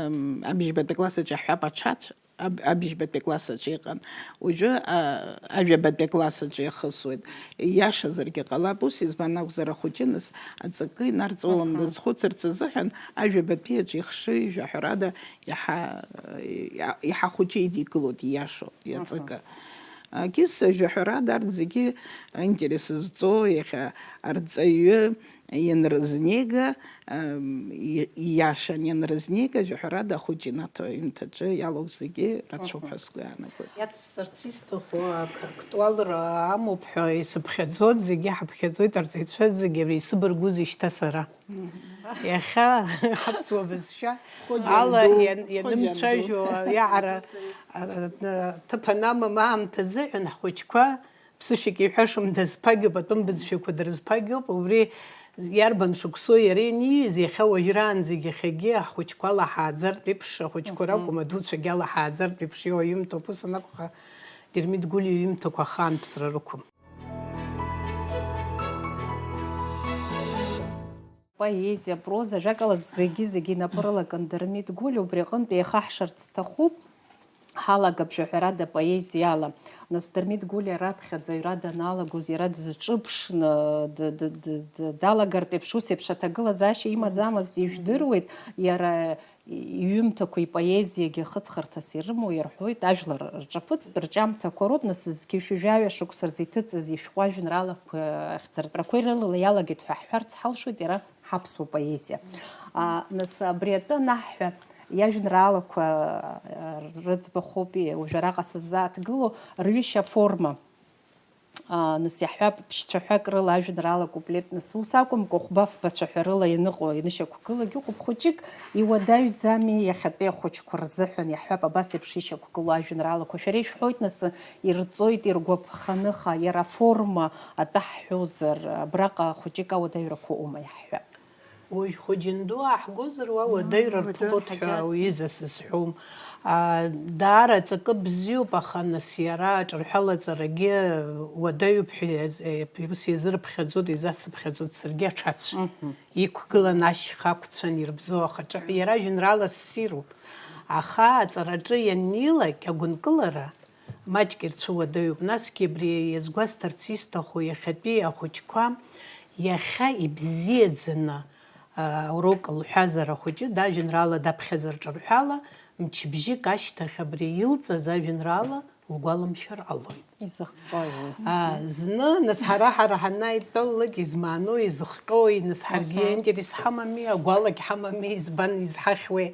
абжьбатәи акласс аҿы иаҳҳәап, аҽацә-, аб-, абжьбатәи акласс аҿы иҟан. Уажәы, а, ажәабатәи акласс аҿы иахысуеит. Иашазаргьы ҟалап, ус избан акәзар, ахәыҷы нас аҵакы инарҵаулан дазхәыцырц азыҳәан, ажәабатәи аҿы ихшыҩ, жәаҳәарада, иаҳа, иа-, иаҳа хәыҷы идикылоит, ииашоуп, иаҵакы. Акис, жәаҳәарада, арҭ зегьы аинтерес зҵоу, иахьа арҵаҩы ианрызнеига, ам, и-, ииашан ианрызнеига, жәаҳәарада, ахәыҷ инаҭо аҩымҭаҿы иалоу зегьы рацәоуп ҳәа сгәы иаанагоит. Иацсҵарц исҭаху ак-, актуалра амоуп ҳәа исыԥхьаӡоит, зегьы ҳаԥхьаӡоит, арҵаҩцәа зегьы абри исыбаргәузеи шьҭа сара. Иахьа ҳаԥсуа бызшәа ала иан-, ианымцәажәо, иаҳара, а, а, ҭыԥ анамам аамҭазыҳәан ҳхәыҷқәа ԥсышәак иҳәашам, дазԥагьоуп, атәым бызшәақәа дрызԥагьоуп, убри иарбан шықәсоу иара ианиҩыз, иахьа уажәраанӡагь иахьагьы ҳхәыҷқәа алаҳааӡартә еиԥш, ахәыҷқәа ракәым, адуцәагьы алаҳааӡартә еиԥш иоуа иҩымҭоуп, ус анакәха, Дырмит Гәлиа иҩымҭақәа ахаан ԥсра рықәым. Поезиа, проза, ажәакала, зегьы-зегьы инапы рылакын Дырмит Гәлиа, убри аҟынтә еихаҳшарц сҭахуп. Ҳалагап, жәаҳәарада, поезиала. Нас Дырмит Гәлиа раԥхьаӡа аҩра даналагоз, иара дызҿыԥшны д-, д-, д-, д-, далагартә еиԥш, ус еиԥш аҭагылазаашьа имаӡамызт, ижәдыруеит, иара иҩымҭақәа, ипоезиагьы хыҵхырҭас ирымоу, ирҳәоит, ажәлар рҿаԥыцтә рҿиамҭақәа роуп, нас зқьи жәаҩа шықәса рзы иҭыҵыз ишәҟәы ажәеинраалақәа ахьӡыртәрақәа ирылала иалагеит ҳәа ҳҳәарц ҳалшоит, иара ҳаԥсуа поезиа. А, нас абри атәы анаҳҳәа, иажәеинраалақәа, а, рыӡбахәоуп, уажә араҟа сыззааҭгыло, рҩышьа аформа. А, нас иаҳҳәап, ԥшьцәаҳәак рыла ажәеинраала куплет, нас ус акәымкәа, хәба-фба цәаҳәа рыла ианыҟоу, ианышьақәгылогь ыҟоуп, хәыҷык иуадаҩӡами иахьатәи ахәыҷқәа рзыҳәан, иаҳҳәап, абас еиԥш ишьақәгылоу ажәеинраалақәа. Шәара ишәҳәоит, нас, ирҵоит иргәаԥханыха, иара аформа атәы ҳҳәозар, абраҟа хәыҷык ауадаҩрақәа ыҟоума, иаҳҳәап. Уажә хәыҷынду ааҳгозар, уа уадаҩра рҭахоит ҳәа уҩыза сызҳәом. А, даара аҵакы бзиоуп, аха нас иара аҿырҳәалаҵарагьы уадаҩуп ҳәа иаз-, ус иазырԥхьаӡоит, изацыԥхьаӡоит саргьы аҽацә. Иқәгылан ашьха ақәцәан ирбзоу ахаҿы ҳәа иара ажәеинраала ссируп. Аха аҵараҿы ианнеилак, агәынкылара маҷк ирцәуадаҩуп. Насгьы абри иазгәасҭарц исҭаху, иахьатәи ахәыҷқәа иахьа ибзиаӡаны, а, урок лҳәазар ахәыҷы, дажәеинраала даԥхьазар ҿырҳәала, мчыбжьык ашьҭахь абри илҵаз ажәеинраала лгәаламшәар ҟалоит. Изыхҟьои уи? А, зны, нас, ҳара, ҳара ҳанааидтәалалак, измааноу, изыхҟьои, нас, ҳаргьы аинтерес ҳамами, агәалагь ҳамами, избан изҳахьуеи?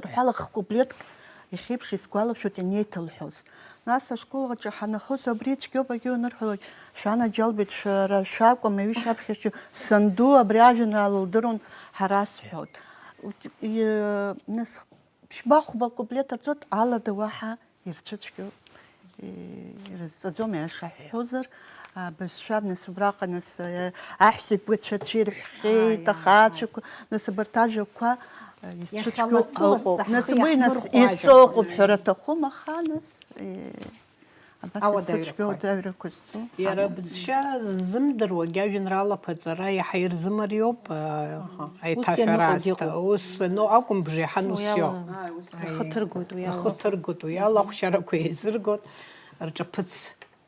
ҿырҳәала х-куплетк иахьеиԥш исгәалашәоит ианеиҭалҳәоз. Нас ашкол аҿы ҳанахоз абри цәгьоуп, агьи уанырҳәалак, шәанаџьалбеит, шәара шәакәым, аҩышьа аԥхьаҿы санду абри ажәеинраала лдыруан, ҳара сҳәоит. Ут-, и-, нас ԥшьба-хәба куплет рҵоит, алада уаҳа ирцәыцәгьоуп, и-, ирызҵаӡом, аиаша ҳҳәозар, абызшәа, нас убраҟа, нас, э, аҳәсақәацәа цәирҳәхьеит, ахацәақәа, нас абарҭ ажәақәа, э, исцәыцәгьоу ыҟоуп. Нас уи, нас исоуҟоуп ҳәара аҭахума, аха, нас, э, Абас ауадаҩрақәа. Исыцәгьоу ауадаҩрақәа зцу. Иара абызшәа ззымдыруагьы ажәеинраалақәа аҵара иаҳа ирзымариоуп, а, аиҭашәара аасҭа. Ус ианыҟагьы ыҟоуп. Ус, ну, акәым, бжеиҳан ус иоуп. Уи ала ахы ҭыргоит, уи ала. Ахы ҭыргоит, уи ала ахәшьарақәа еизыргоит, рҿаԥыц.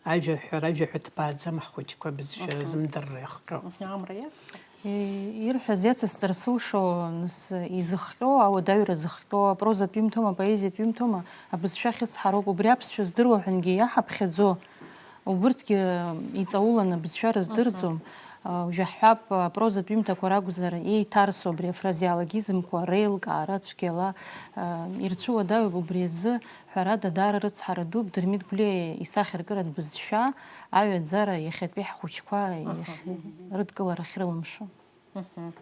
Ажәаҳәара, ажәаҳәа ҭбааӡам ҳхәыҷқәа абызшәа рзымдырра иахҟьо. Мгм. Амра иацца. И-, ирҳәаз иацысҵар сылшо, нас, изыхҟьо, ауадаҩра зыхҟьо, апрозатә ҩымҭоума, апоезиатә ҩымҭоума, абызшәа ахьысҳароуп, убри аԥсшәа здыруа ҳәангьы иаҳаԥхьаӡо, убырҭгьы иҵауланы абызшәа рыздырӡом. Мгм. А, ужәаҳҳәап, апрозатә ҩымҭақәа ракәзар, еиҭарсу абри афразеологизмқәа реилкаара цәгьала, а, ирцәыуадаҩуп, убри азы, ҳәарада, даара рыцҳара дууп, Дырмит Гәлиа исахьаркыратә бызшәа, аҩаӡара иахьатәи ҳхәыҷқәа иахь-, рыдкылара ахьрылымшо. Мгм.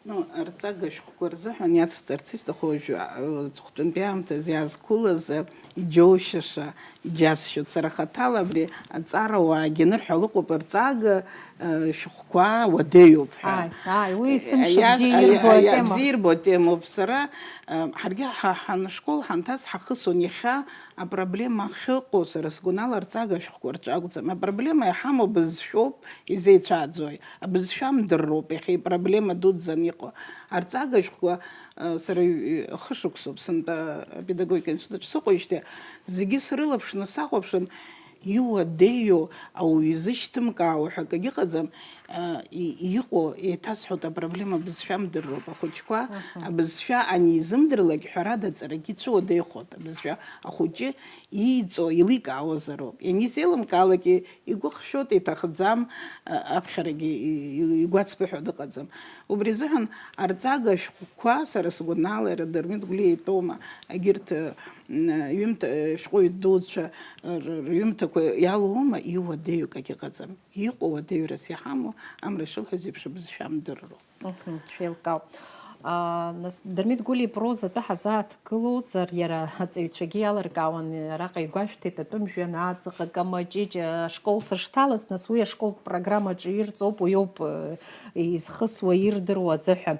Ну, арҵага шәҟәқәа рзыҳәан иацҵарц исҭаху уажәы, а, аҵыхәтәантәи аамҭазы иаазқәылаз, а, иџьоушьаша, иџьасшьоит. Сара хаҭала абри аҵарауаагьы анырҳәа ыҟоуп, арҵага, а, шәҟәқәа уадаҩуп ҳәа. Ааи, ааи, уи есымша бзиа ирбо атема. Бзиа ирбо атемоуп. Сара, а, ҳаргьы ҳа-, ҳаншкол ҳанҭаз ҳахысуан, иахьа апроблема ахьыҟоу, сара сгәанала, арҵага шәҟәқәа рҿы акәӡам. Апроблема иҳамоу бызшәоуп изеицәааӡои? Абызшәа амдырроуп иахьа ипроблема дуӡӡан иҟоу. Арҵага шәҟәқәа, э, сара ҩ-, хышықәсоуп сынтәа апедагогика институт аҿы сыҟоижьҭеи, зегьы срылаԥшны сахәаԥшын, иуадаҩу, ауаҩы изышьҭымкаауа ҳәа акгьы ыҟаӡам, э, и-, иҟоу, еиҭасҳәоит, апроблема абызшәа амдырроуп. Ахәыҷқәа абызшәа анизымдырлак, ҳәарада, аҵарагьы ицәыуадаҩхоит. Абызшәа ахәыҷы ииҵо еиликаауазароуп. Ианизеилымкаалак, и-, игәы хшәоит, иҭахӡам, а, аԥхьарагьы и-, и-, игәацԥыҳәо дыҟаӡам. Убри азыҳәан арҵага шәҟәқәа, сара сгәанала, иара Дырмит Гәлиа итәоума, егьырҭ, м, ҩымҭа, шәҟәыҩҩы дуцәа р-, рҩымҭақәа иалоума, иуадаҩу акгьы ыҟаӡам. Иҟоу уадаҩрас иҳамоу, амра ишылҳәаз еиԥш, абызшәа амдырроуп. Мгм, шәеилкаауп. Аа, нас, Дырмит Гәлиа ипроза атәы ҳазааҭгылозар, иара аҵаҩцәагьы иалыркаауан, араҟа игәашәҭеит, атәым жәҩан аҵаҟа, Камаҷыҷ, ашкол сышҭалаз, нас уи ашколтә программаҿы ирҵоуп, уиоуп, э, изхысуа, ирдыруа азыҳәа.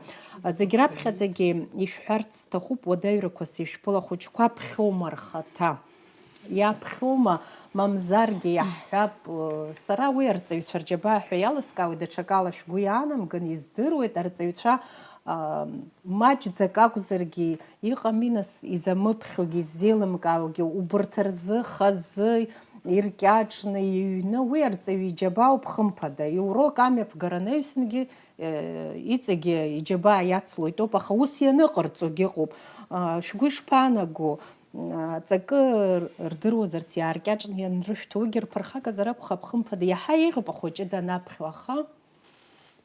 Зегь раԥхьаӡагьы ишәҳәарц сҭахуп, уадаҩрақәас ишәԥыл, ахәыҷқәа аԥхьоума рхаҭа? Иаԥхьоума, мамзаргьы иаҳҳәап, сара уи арҵаҩцәа рџьабаа ҳәа иалыскаауеит, даҽакала шәгәы иаанамган, издыруеит, арҵаҩцәа, а, маҷӡак акәзаргьы, иҟами, нас, изамыԥхьогьы, иззеилымкаауагьы, убырҭ рзы хазы иркьаҿны иҩны, уи арҵаҩы иџьабаауп, хымԥада, иурок амҩаԥгара анаҩсангьы, э, иҵегьы иџьабаа иацлоит ауп, аха ус ианыҟарҵогьы ыҟоуп. А, шәгәы ишԥаанаго? Аҵакы рдыруазарц иааркьаҿны ианрышәҭогьы рԥырхагазар акәхап, хымԥада, иаҳа еиӷьуп ахәыҷы данаԥхьо, аха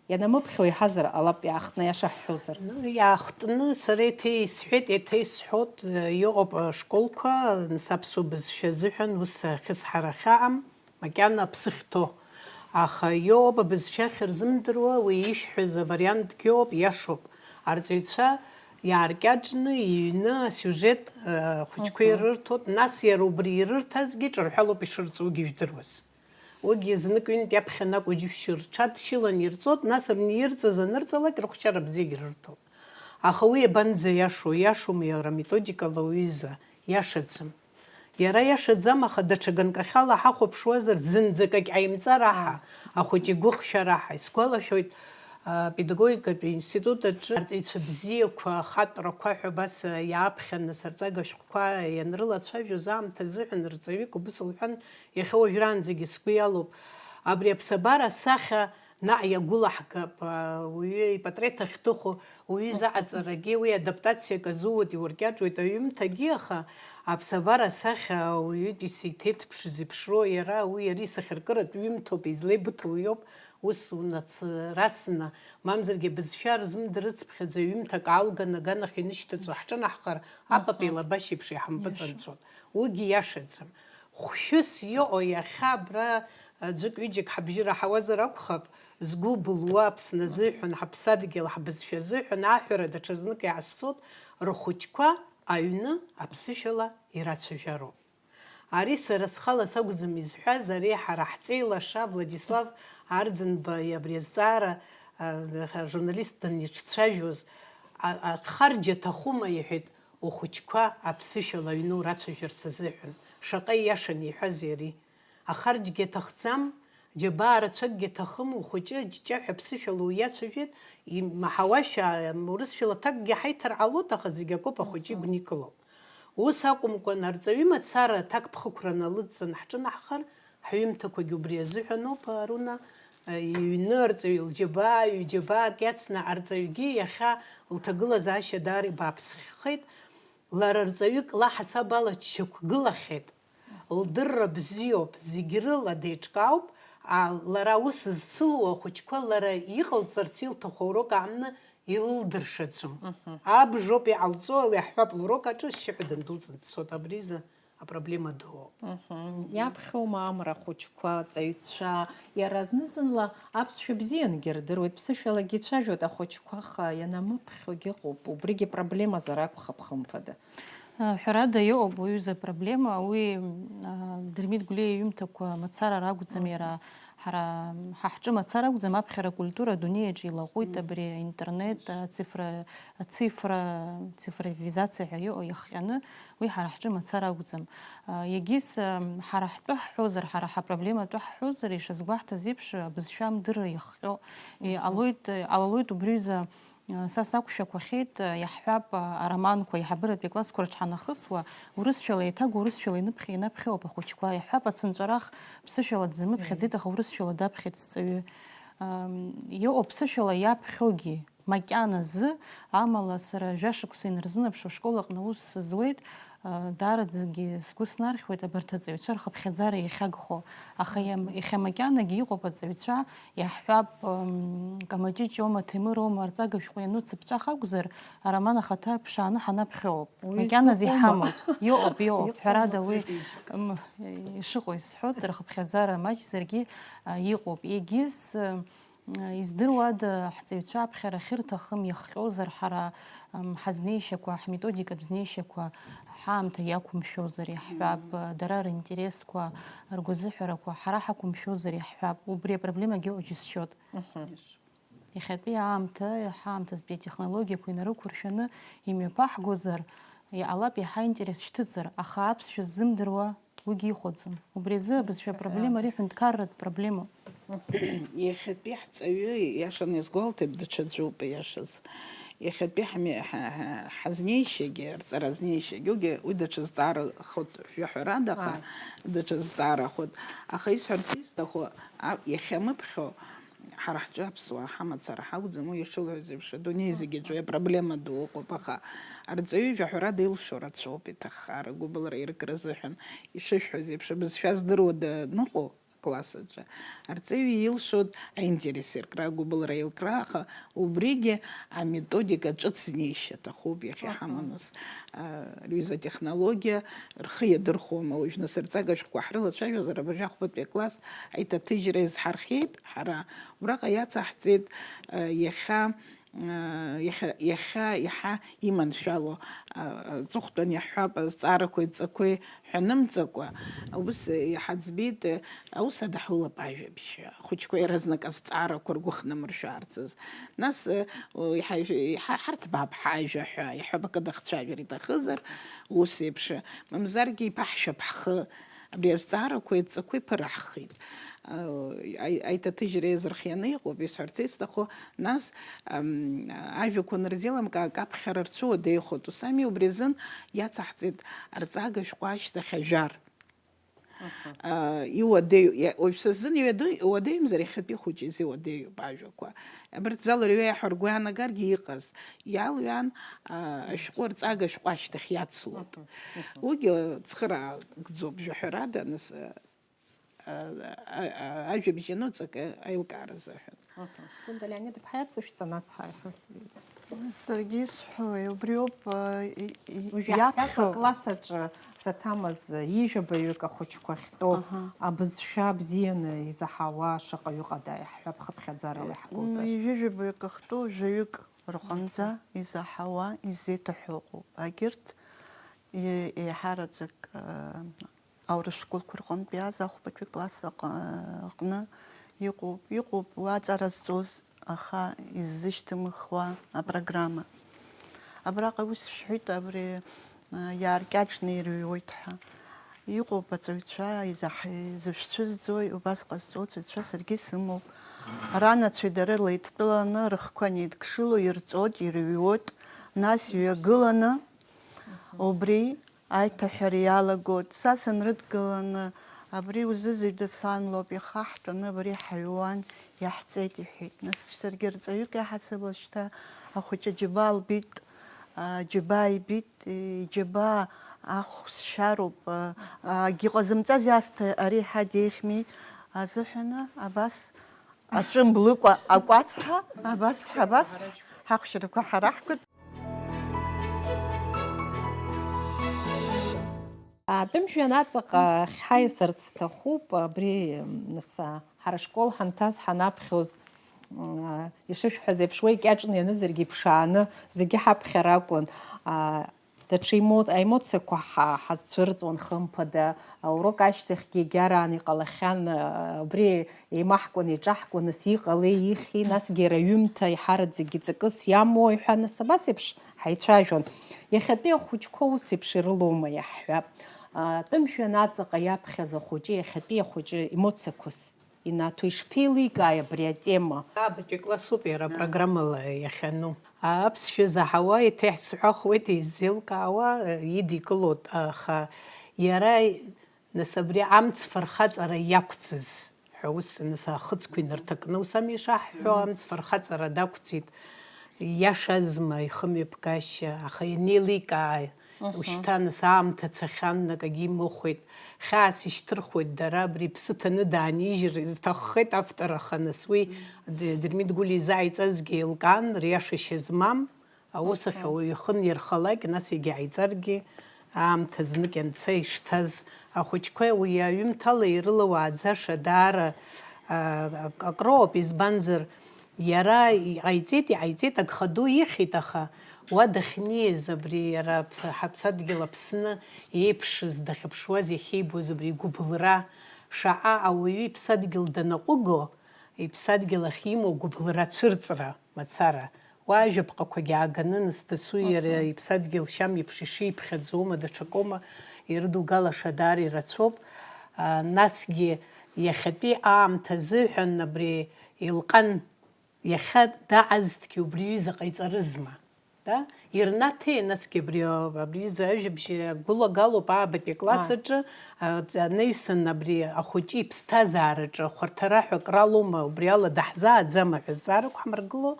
ианамыԥхьо иаҳазар ҟалап, иаахтны аиаша ҳҳәозар. Ну, иаахтны сара еиҭа исҳәеит, еиҭа исҳәоит, иҟоуп ашколқәа, нас аԥсуа бызшәа азыҳәан ус ахьысҳара ахьаҟам, макьана аԥсы ахьҭоу. Аха иоуп абызшәа ахьырзымдыруа, уи ишәҳәаз авариантгьы ыҟоуп, иашоуп. Арҵаҩцәа Иааркьаҿны иҩны асиужет, э, ахәыҷқәа Мгм. ирырҭоит, нас иара убри ирырҭазгьы ҿырҳәалоуп ишырҵогьы ижәдыруаз. Уигьы знык-ҩынтә иаԥхьа анакәу-џьышәшьо рҽадшьылан ирҵоит, нас абни ирҵаз анырҵалак рыхәшьара бзиагьы рырҭоит. Аха уи иабанӡа иашоу, иашоума иара методикала уҩыза? Иашаӡам. Иара иашаӡам, аха даҽа ганкахьала ҳахәаԥшуазар, зынӡак акгьы ҟаимҵар аҳа, ахәыҷы игәыхшәар аҳа. Исгәалашәоит, а, педагогикатә институт аҿы арҵаҩцәа бзиақәа, ахатәрақәа ҳәа абас, а, иааԥхьаны сарҵага шәҟәқәа ианрылацәажәоз аамҭа азыҳәан рҵаҩык убыс лҳәан, иахьа уажәраанӡагьы сгәы иалоуп. Абри аԥсабара асахьа наҟ иагәылаҳгап, а, уаҩы ипатреҭ ахьҭыху, уаҩы изаҟаҵарагьы, уи адаптациак азууеит, иуркьаҿуеит аҩымҭагьы, аха аԥсабара асахьа ауаҩытәыҩса иҭеиҭԥш зеиԥшроу иара, уи иара исахьаркыратә ҩымҭоуп, излеибыҭоу уиоуп, ус унацрасны, мамзаргьы абызшәа рзымдырыцыԥхьаӡа ҩымҭак аалган аганахь инышьҭаҵо ҳҿынаҳхар, апап Аҳа. Еилабашьеиԥш иаҳампыҵанҵәон. Уигьы иашаӡам. Хәшәыс иҟоу иахьа абра аӡәык-ҩыџьак ҳабжьы раҳауазар акәхап, згәы былуа Аԥсны азыҳәан, ҳаԥсадгьыл ҳбызшәа азыҳәан аҳәара даҽазнык иаасцоит, рхәыҷқәа аҩны аԥсышәала ирацәажәароуп. Ари сара схала сакәӡам изҳәаз, ари ҳара ҳҵеи лаша Владислав Арӡынба абри азҵаара, а, ажурналист даниҿцәажәоз, а, ахарџь аҭахума, иҳәеит, ухәыҷқәа аԥсышәала аҩны урацәажәарц азыҳәан. Шаҟа ииашаны иҳәазеи ари? Ахарџьгьы аҭахӡам, џьабаа рацәакгьы аҭахым, ухәыҷы аҷҷаҳәа аԥсышәала уиацәажәеит, имаҳауашәа, урысшәала аҭакгьы ҳаиҭар ҟалоит, аха зегь акоуп, ахәыҷы игәникыло. Ус акәымкәан, арҵаҩы мацара аҭакԥхықәра налыдҵан ҳҿынаҳхар, ҳҩымҭақәагьы убри азыҳәаноуп, Аруна, иҩны арҵаҩы лџьабаа, ҩ-џьабаак иацны арҵаҩгьы иахьа лҭагылазаашьа даара ибааԥсхеит, лара рҵаҩык лаҳасаб ала дшьақәгылахьеит. Лдырра бзиоуп, зегь рыла деиҿкаауп, а, лара аус зцылуа ахәыҷқәа лара иҟалҵарц илҭаху аурок аамны илылдыршаӡом. Мгм. Абжоуп иҟалҵо, ала иаҳҳәап, лурок аҿы ашьшьыҳәа дындәылҵны дцоит, абри изы апроблема дууп. Мгм. Иаԥхьоума амра ахәыҷқәа, аҵаҩцәа, иара зны-зынла аԥсшәа бзиангьы рдыруеит, ԥсышәалагьы ицәажәоит ахәыҷқәа, аха ианамыԥхьогьы ыҟоуп, убригьы проблемазар акәхап, хымԥада. Ҳәарада, иҟоуп уи аҩыза апроблема, уи, а, Дырмит Гәлиа иҩымҭақәа мацара ракәӡам, иара ҳара, ҳа ҳҿы мацара акәӡам, аԥхьара акультура адунеи аҿы илаҟәит, абри аинтернет, ацифра, ацифра, цифровизациа ҳәа иҟоу иахҟьаны, уи ҳара ҳҿы мацара акәӡам. А, егьыс, ам, ҳара ҳтәы ҳҳәозар, ҳара ҳапроблема атәы ҳҳәозар, ишазгәаҳҭаз еиԥш, абызшәа амдырра иахҟьо, иҟалоит, иҟалалоит убри аҩыза. Са сақәшәақәахьеит, иаҳҳәап, ароманқәа аиҳабыратәи аклассқәа рҿы ҳанахысуа, урысшәала еиҭагоу урысшәала иныԥхьа-инаԥхьоуп ахәыҷқәа, иаҳҳәап, ацынҵәарах ԥсышәала дзамыԥхьаӡеит, аха урысшәала даԥхьеит сҵаҩы. Ам, иҟоуп ԥсышәала иаԥхьогьы, макьаназы, амала сара жәашықәса инарзынаԥшуа ашкол аҟны аус зуеит, Даараӡагьы сгәы снархьуеит абарҭ аҵаҩцәа рхыԥхьаӡара иахьагхо, аха иам-, иахьа макьанагьы иҟоуп аҵаҩцәа, иаҳҳәап, м, Камаҷыҷ иоума, Ҭемыр оума, арҵага шәҟәы иануцыԥҵәах акәзар, ароман ахаҭа ԥшааны ҳанаԥхьоуп. Уи макьаназы сыҟоума? Иҳамоуп. Иҟоуп, иҟоуп. Иҟоуп, Ҳәарада, уи, аҵаҩ џьык. М, ишыҟоу исҳәоит, рхыԥхьаӡара маҷзаргьы, а, иҟоуп. Егьыс, м, Издыруада, ҳҵаҩцәа аԥхьара ахьырҭахым иахҟьозар, ҳара, м, ҳазнеишьақәа, ҳметодикатә знеишьақәа ҳаамҭа иақәымшәозар, иаҳҳәап, дара ринтересқәа, ргәазыҳәарақәа ҳара ҳақәымшәозар, иаҳҳәап, убри апроблемагьы ыҟоу џьысшьоит. Мгм. Иахьатәи аамҭа, ҳаамҭазтәи атехнологиақәа инарықәыршәаны имҩаԥаҳгозар, иҟалап иаҳа интерес шьҭыҵыр, аха аԥсшәа ззымдыруа Уигьы ихәаӡом. Убри азы абызшәа апроблема ари ҳәынҭқарратә проблемоуп. Иахьатәи ҳҵаҩы, иашаны иазгәалҭеит, даҽаӡәуп, иашаз. Иахьатәи ҳме-, ҳа-, ҳа-, ҳазнеишьагьы, рҵара азнеишьагьы, уигьы уи даҽа зҵаара хыҭ-, жәаҳәарада, аха даҽа зҵаара хыҭ. Аха исҳәарц исҭаху, а, иахьамыԥхьо, Ҳара ҳҿы аԥсуаа ҳамацара ҳакәӡам, уи ишылҳәаз еиԥш, адунеи зегьы аҿы уи апроблема ду ыҟоуп, аха арҵаҩы жәаҳәарада илшо рацәоуп, иҭаххар, агәыбылра иркра азыҳәан, ишышәҳәаз еиԥш, абызшәа здыруа даныҟоу акласс аҿы, арҵаҩы илшоит аинтерес иркра, агәыбылра илкра, аха убригьы аметодика ҿыц знеишьа аҭахуп иахьа Аҳа. ҳаманыс. А, рҩыза атехнологиа рхы иадырхәома уажә, нас, рҵага шәҟәқәа ҳрылацәажәозар, абыржәы ахәбатәи акласс аиҭаҭыжьра иазҳархиеит ҳара. Убраҟа иацаҳҵеит, а, иахьа, Иахьа, иахьа иаҳа иманшәало, аҵыхәтәан иаҳҳәап, азҵаарақәеи адҵақәеи ҳәа нымҵакәа, ус иҳаӡбеит, аус адаҳулап ажәабжь, ахәыҷқәа иаразнак азҵаарақәа ргәы хнамыршәаарцаз. Нас, иҳа-, иҳа-, ҳарҭбаап ҳажәа ҳәа иаҳҳәап, акы дахцәажәар иҭахызар, ус еиԥш, мамзаргьы иԥаҳшәап ҳхы. Абри азҵаарақәеи адҵақәеи ԥыраҳхит. Аи-, аиҭаҭыжьра иазырхианы иҟоуп, исҳәарц исҭаху, нас, ам, ажәақәа анырзеилымкаа, акаԥхьара рцәыуадаҩхоит. Ус ами, убри азын иацаҳҵеит арҵага шәҟәы ашьҭахь ажәар. Аҳа. А, иуадаҩу, иа-, уажәшьҭа зын иуадаҩ-, иуадаҩымзар, иахьатәи хәыҷы изы иуадаҩуп ажәақәа. Абарҭ залырҩа иаҳәа ргәы иаанагар, иҟаз, иалҩаан, а, ашәҟәы арҵага ашәҟәы ашьҭахь иацлоит. Аҳа, аҳа. Уигьы цхыраагӡоуп, жәаҳәарада, нас, а, а, а, ажәабжь ануҵак, а, аилкаара азыҳәан. Аҳа. Гәында Леонид-иԥҳа иацышәҵа, нас ҳаиҳәа. Саргьы исҳәои, убриоуп, а, и, и, уажә иаҳҳәап, иаԥхьо. Акласс аҿы саҭамыз ҩажәа баҩык ахәыҷқәа ахьтәоу, аҳа, абызшәа бзианы изаҳауа шаҟаҩы ҟада иаҳҳәап, хыԥхьаӡарала иаҳгозар. Ҩажәа баҩык ахьтәоу жәаҩык рҟынӡа, аҳа, изаҳауа, изеиҭаҳәо ыҟоуп. Агьырҭ е-, еиҳараӡак, а, аурыс школқәа рҟынтә иааз ахәбатәи класс аҟ-, аҟны иҟоуп, иҟоуп уа аҵара зҵоз, аха иззышьҭымхуа апрограмма. Абраҟа ус шәҳәеит, абри, а, иааркьаҿны ирыҩуеит ҳәа. Иҟоуп аҵаҩцәа, изаҳ-, изышәцәызӡои, убас ҟазҵо аҵаҩцәа саргьы сымоуп. Ранацәеи дара леидтәаланы рыхқәа неидкшыло ирҵоит, ирыҩуеит, нас иҩагыланы убри аиҭаҳәара иалагоит. Са сынрыдгыланы, абри узызҩыда, сан лоуп, иахаҳтәаны абри ҳаҩуан, иаҳҵеит, иҳәеит. Нас саргьы рҵаҩык иаҳасабала шьҭа ахәыҷы аџьабаа лбеит, а, џьабаа ибеит, иџьабаа ахә сшьароуп, а, агьы ҟазымҵази асҭа ари ҳа деиӷьми азыҳәаны абас аҵәы мблыкәа акәацҳа, абас, абас ҳахәшьрақәа ҳара ҳкыд. Атәым жәҩан аҵаҟа ҳаиасырц сҭахуп, абри, нас, ҳара ашкол ҳанҭаз, ҳанаԥхьоз, м, ишышәҳәаз еиԥш, уа икьаҿны ианызаргьы иԥшааны зегьы ҳаԥхьар акәын. А, даҽа емо-, аемоциақәа ҳа-, ҳазцәырҵуан, хымԥада, аурок ашьҭахьгьы егьараан иҟалахьан, а, убри еимаҳкуан, еиҿаҳкуан, нас иҟалеи, ихьи, насгьы иара аҩымҭа аиҳараӡакгьы ҵакыс иамоу ҳәа, нас абас еиԥш ҳаицәажәон. Иахьатәи ахәыҷқәа ус еиԥш ирылоума, иаҳҳәап. А, тәым жәҩан аҵаҟа иаԥхьаз ахәыҷы, иахьатәи ахәыҷы емоциақәас инаҭо ишԥеиликааи абри атема? Аабатәи классуп иара апрограммала иахьану. Аԥсшәа заҳауа, еиҭа иаҳзҳәахуеит, изеилкаауа, идикылоит, аха иара, нас, абри амц фырхаҵара иақәӡыз ҳәа ус, нас, ахыцқәа инарҭакны, ус ами ишаҳҳәо, амц фырхаҵара дақәӡит, иашазма ихымҩаԥгашьа, аха ианеиликаа, Мгм. Ушьҭа, нас, аамҭа цахьан, акагьы имыхәеит. Хьаас ишьҭырхуеит дара, абри иԥсы ҭаны даанижьыр рҭаххеит автор, аха, нас, уи Д-, Дырмит Гәлиа изааиҵазгьы еилкаан, риашашьа змам, аус ахь Мгм. Ауаҩы ихы нирхалак, нас егьааиҵаргьы, аамҭа знык ианца ишцаз, ахәыҷқәа уи аҩымҭала ирылауааӡаша даара, а, ак-, акроуп, избанзар, Иара иҟаиҵеит, иҟаиҵеит, агхаду ихьит, аха уа дахьнеиз, абри иара аԥс-, ҳаԥсадгьыл Аԥсны еиԥшыз дахьыԥшуаз иахьибоз абри игәыбылра, шаҟа ауаҩы иԥсадгьыл данаҟәыго, иԥсадгьыл ахь имоу гәыбылра цәырҵра мацара, уа ажәаԥҟақәагьы ааганы, нас дасу иара Мгм. иԥсадгьыл шьам еиԥш ишиԥхьаӡома, даҽакоума, ирыдугалаша даара ирацәоуп. А, насгьы иахьатәи аамҭа азыҳәан абри еилҟан. Иахьа даҟазҭгьы убри аҩыза ҟаиҵарызма? Да? Ирнаҭеи, насгьы абри, абри изы ажәабжь агәылагалоуп аабатәи акласс Ааи. Аҿы, а, анаҩсан абри ахәыҷы иԥсҭазаараҿы ахәарҭара ҳәа акралома, убри ала даҳзааӡама ҳәа зҵаарақәа ҳмыргыло,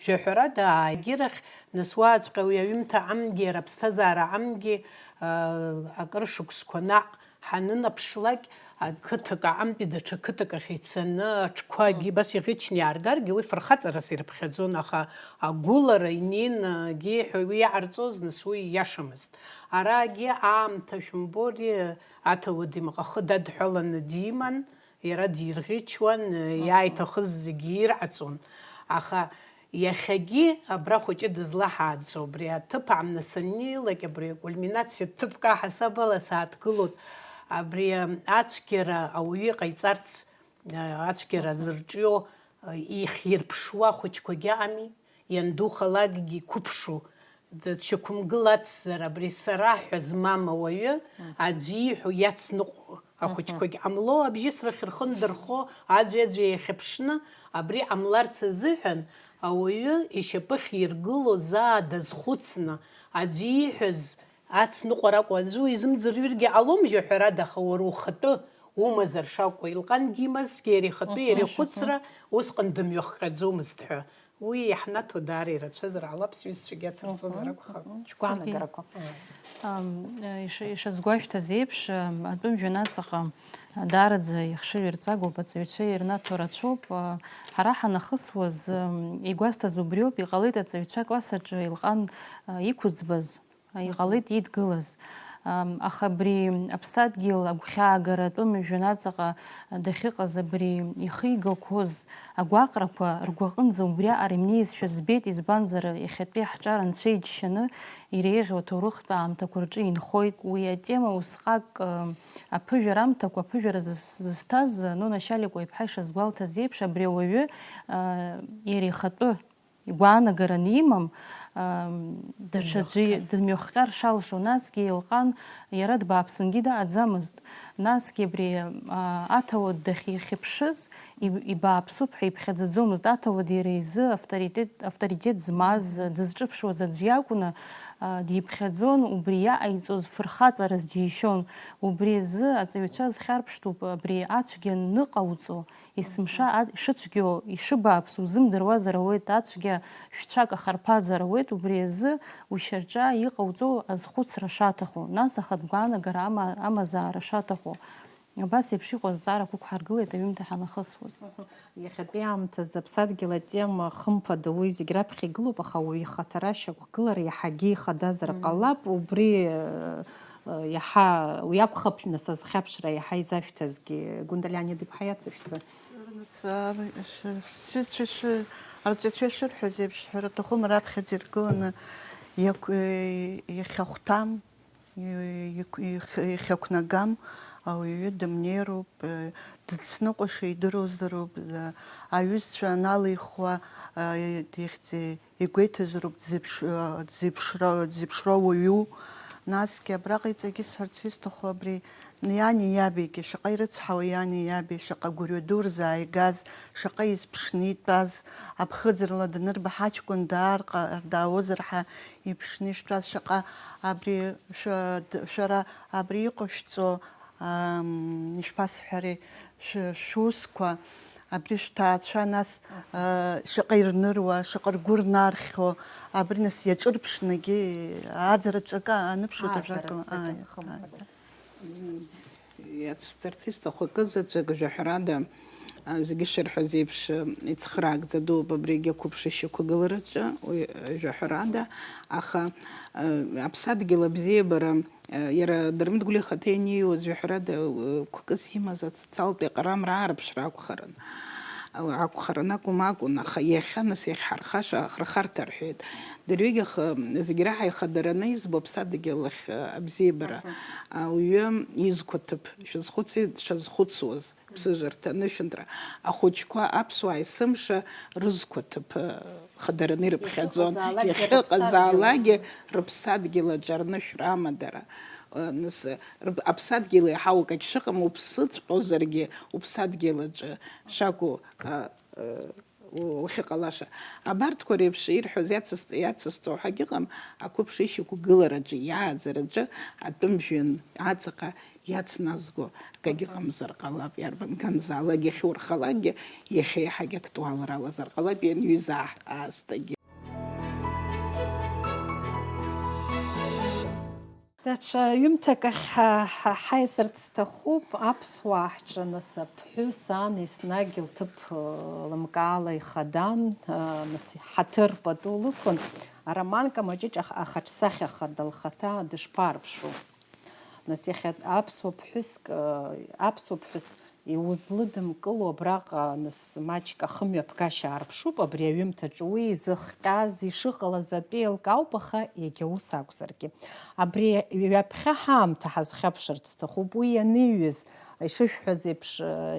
жәаҳәарада, аагьырахь, нас уаҵәҟьа уи аҩымҭа амгьы, иара аԥсҭазаара амгьы, а, акыр шықәсқәа наҟ Ҳанынаԥшлак, ақыҭак аҟынтәи даҽа қыҭак ахь ицаны, аҽқәагьы абас иӷьычны иааргаргьы, уи фырхаҵарас ирыԥхьаӡон, аха агәылара инеины, егьи ҳәа уи иҟарҵоз, нас, уи ииашамызт. Арагьы аамҭа шәымбои, аҭауад имаҟа ахы дадҳәаланы диман, иара дирӷьычуан, иааиҭахыз зегьы ирҟаҵон. Аха Иахьагьы абра хәыҷы дызлаҳааӡо, абри аҭыԥ аамна саннеилак, абри акульминациатә ҭыԥк аҳасабала сааҭгылоит. Абри ацәгьара ауаҩы иҟаиҵарц, ацәгьара зырҿио, ихирԥшуа ахәыҷқәагьы ыҟами, иандухалакгьы иқәыԥшу, дшьақәымгылацзар, абри сара ҳәа змам ауаҩы, аӡәы ииҳәо иацныҟәо. Ахәыҷқәагь ҟамло, абжьысрахь рхы ндырхо, аӡәи-аӡәи иахьыԥшны, абри ҟамларц азыҳәан, ауаҩы ишьапы ахьиргыло заа дазхәыцны, аӡәы ииҳәаз ацныҟәаракәа аӡәы изымӡырҩыргьы ҟалом, жәаҳәарада, аха уара ухатәы умазар шакәу, Елҟангьы имазҭгьы иара ихатәы, иара ихәыцра усҟан дымҩахҟьаӡомызт ҳәа. Уи иаҳнаҭо даара ирацәазар ҟалап, сҩызцәагьы ацырҵозар акәхап. Шәгәаанагарақәа. Ам, э, иша-, ишазгәашәҭаз еиԥш, ам, атәым жәҩан аҵаҟа, а, даараӡа ихшыҩ ирҵагоуп, аҵаҩцәа ирнаҭо рацәоуп. А, ҳара ҳанахысуаз, ам, игәасҭаз убриоуп, иҟалеит аҵаҩцәа акласс аҿы Елҟан, а, иқәыӡбаз. Иҟалеит идгылаз. Ам, аха абри аԥсадгьыл агәхьаагара атәым жәҩан аҵаҟа дахьыҟаз абри ихы игақәоз агәаҟрақәа ргәаҟынӡа убриаҟара имнеизшәа збеит, избанзар, иахьатәи ҳҿар анцәа иџьшьаны иреиӷьу аҭоурыхтә аамҭақәа рҿы инхоит. Уи атема усҟак, ы, аԥыжәарамҭақәа, аԥыжәара зыз-, зызҭаз Нона Шьаликәа иԥҳа ишазгәалҭаз еиԥш, абри ауаҩы, ы, иара ихатәы игәаанагараны имам, ам, даҽаӡәы дымҩахҟьар шалшо, насгьы Елҟан иара дбааԥсынгьы даҟаӡамызт. Насгьы абри, а, аҭауад дахьихьыԥшыз иб-, ибааԥсуп ҳәа иԥхьаӡаӡомызт. Аҭауад иара изы авторитет, авторитет змаз, дызҿыԥшуаз аӡә иакәны, а, диԥхьаӡон, убри иаҟаиҵоз фырхаҵараз џьишьон. Убри азы аҵаҩцәа зхьарԥштәуп абри ацәгьа ныҟауҵо, есымша ишыцәгьоу, ишыбааԥсу узымдыруазар ауеит, ацәгьа шәцәак ахарԥазар ауеит, убри азы ушьаҿа иҟауҵо азхәыцра шаҭаху, нас ахатә гәаанагара ама-, амазаара шаҭаху. Абас еиԥш иҟоу азҵаарақәа ықәҳаргылеит аҩымҭа ҳанахысуаз. Иахьатәи аамҭазы аԥсадгьыл атема, хымԥада, уи зегь раԥхьа игылоуп, аха ауаҩы ихаҭара, ашьақәгылара иаҳагьы ихадазар ҟалап, убри, э, Иаҳа уи акәхап, нас, азхьаԥшра иаҳа изашәҭазгьы, Гәында Леонид-иԥҳа иацышәҵа. Нас, а, ш-, сҩызцәа иши-, арҵаҩцәа ишырҳәоз еиԥш, ҳәара аҭахума, раԥхьаӡа иргыланы иақә-, иахьахәҭам, иқә-, иахьақәнагам ауаҩы дымнеироуп, дыцныҟәаша идыруазароуп, аҩызцәа аналихуа, ихьӡ-, Игәеиҭазароуп дзеиԥш-, дзеиԥшра-, дзеиԥшроу уаҩу. Насгьы абраҟа иҵегьы исҳәарц исҭаху абри, иани иабигьы, шаҟа ирыцҳауа иани иаби, шаҟа гәырҩа ду рзааигаз, шаҟа изԥшны итәаз, аԥхыӡ рла данырба ҳаҷкәын даар ҟа-, даауазар ҳәа иԥшны иштәаз, шаҟа абри шәа-, д-, шәара абри иҟашәҵо, Ам, ишԥасҳәари, шәы-, шәусқәа, абри шәҭаацәа, нас, а, шаҟа ирныруа, шаҟа ргәы рнархьхьоу, абри, нас, иаҿырԥшнагьы, ааӡаратә ҵакы аныԥшуеит, ажәакала. Ааи, ааи. Иацсҵарц исҭаху акы заҵәык, жәаҳәарада, а, зегьы шырҳәаз еиԥш, а, ицхраагӡа дууп, абригь ақәыԥшышьақәгылараҿы, уи, а, жәаҳәарада, аха, а, аԥсадгьыл абзиабара Иара Дырмит Гәлиа ихаҭа ианиуаз, жәаҳәарада, қәкыс имаз асоциалтә еиҟарамра аарԥшра акәхарын. Акәхарын акәым акәын, аха иахьа нас иахьҳархаша ахырхарҭа рҳәеит. Дырҩегьых зегь раҳа ихадараны избо аԥсадгьыл ахь абзиабара, ауаҩы изқәа ҭыԥ шәазхәыцит, дшазхәыцуаз. Ԥсыжырҭа, нышәынҭра, ахәыҷқәа аԥсуаа есымша рызқәа ҭыԥ, э, хадараны ирыԥхьаӡон. Иахьыҟазаалакгьы рыԥсадгьыл аҿы арнышәра амадара. Э, нас, э, рыԥ-, аԥсадгьыл еиҳау акагь шыҟам, уԥсыҵәҟьозаргьы уԥсадгьыл аҿы шакәу, э, э, у-, ухьыҟалаша. Абарҭқәа реиԥш ирҳәоз иацыс-, иацысҵо ҳәагьы ыҟам, ақәыԥшишьақәгылараҿы, иааӡараҿы атәым жәҩан аҵаҟа иацназго акагьы ыҟамзар ҟалап, иарбан ганзаалак иахьурхалакгьы, иахьа еиҳагь актуалра алазар ҟалап, ианҩыза аасҭагьы. Даҽа ҩымҭак ахь ҳа-, ҳа-, ҳаиасырц сҭахуп, аԥсуаа ҳҿы нас аԥҳәыс ан еснагь лҭыԥ, ы, лымкаала ихадан, ы, нас ҳаҭыр пату лықәын, ароманка Маҷыҷ ах-, ахаҿсахьа хада лхаҭа дышԥаарԥшу? Нас иахьа аԥсуа ԥҳәыск, э, аԥсуа ԥҳәыс Иузлыдымкыло абраҟа, нас, маҷк ахымҩаԥгашьа аарԥшуп, абри аҩымҭаҿы уи изыхҟьаз, ишыҟалаз атәы еилкаауп, аха иагьа ус акәзаргьы. Абри ҩаԥхьа ҳаамҭа ҳазхьаԥшырц сҭахуп, уи ианыҩыз, ишышәҳәаз еиԥш,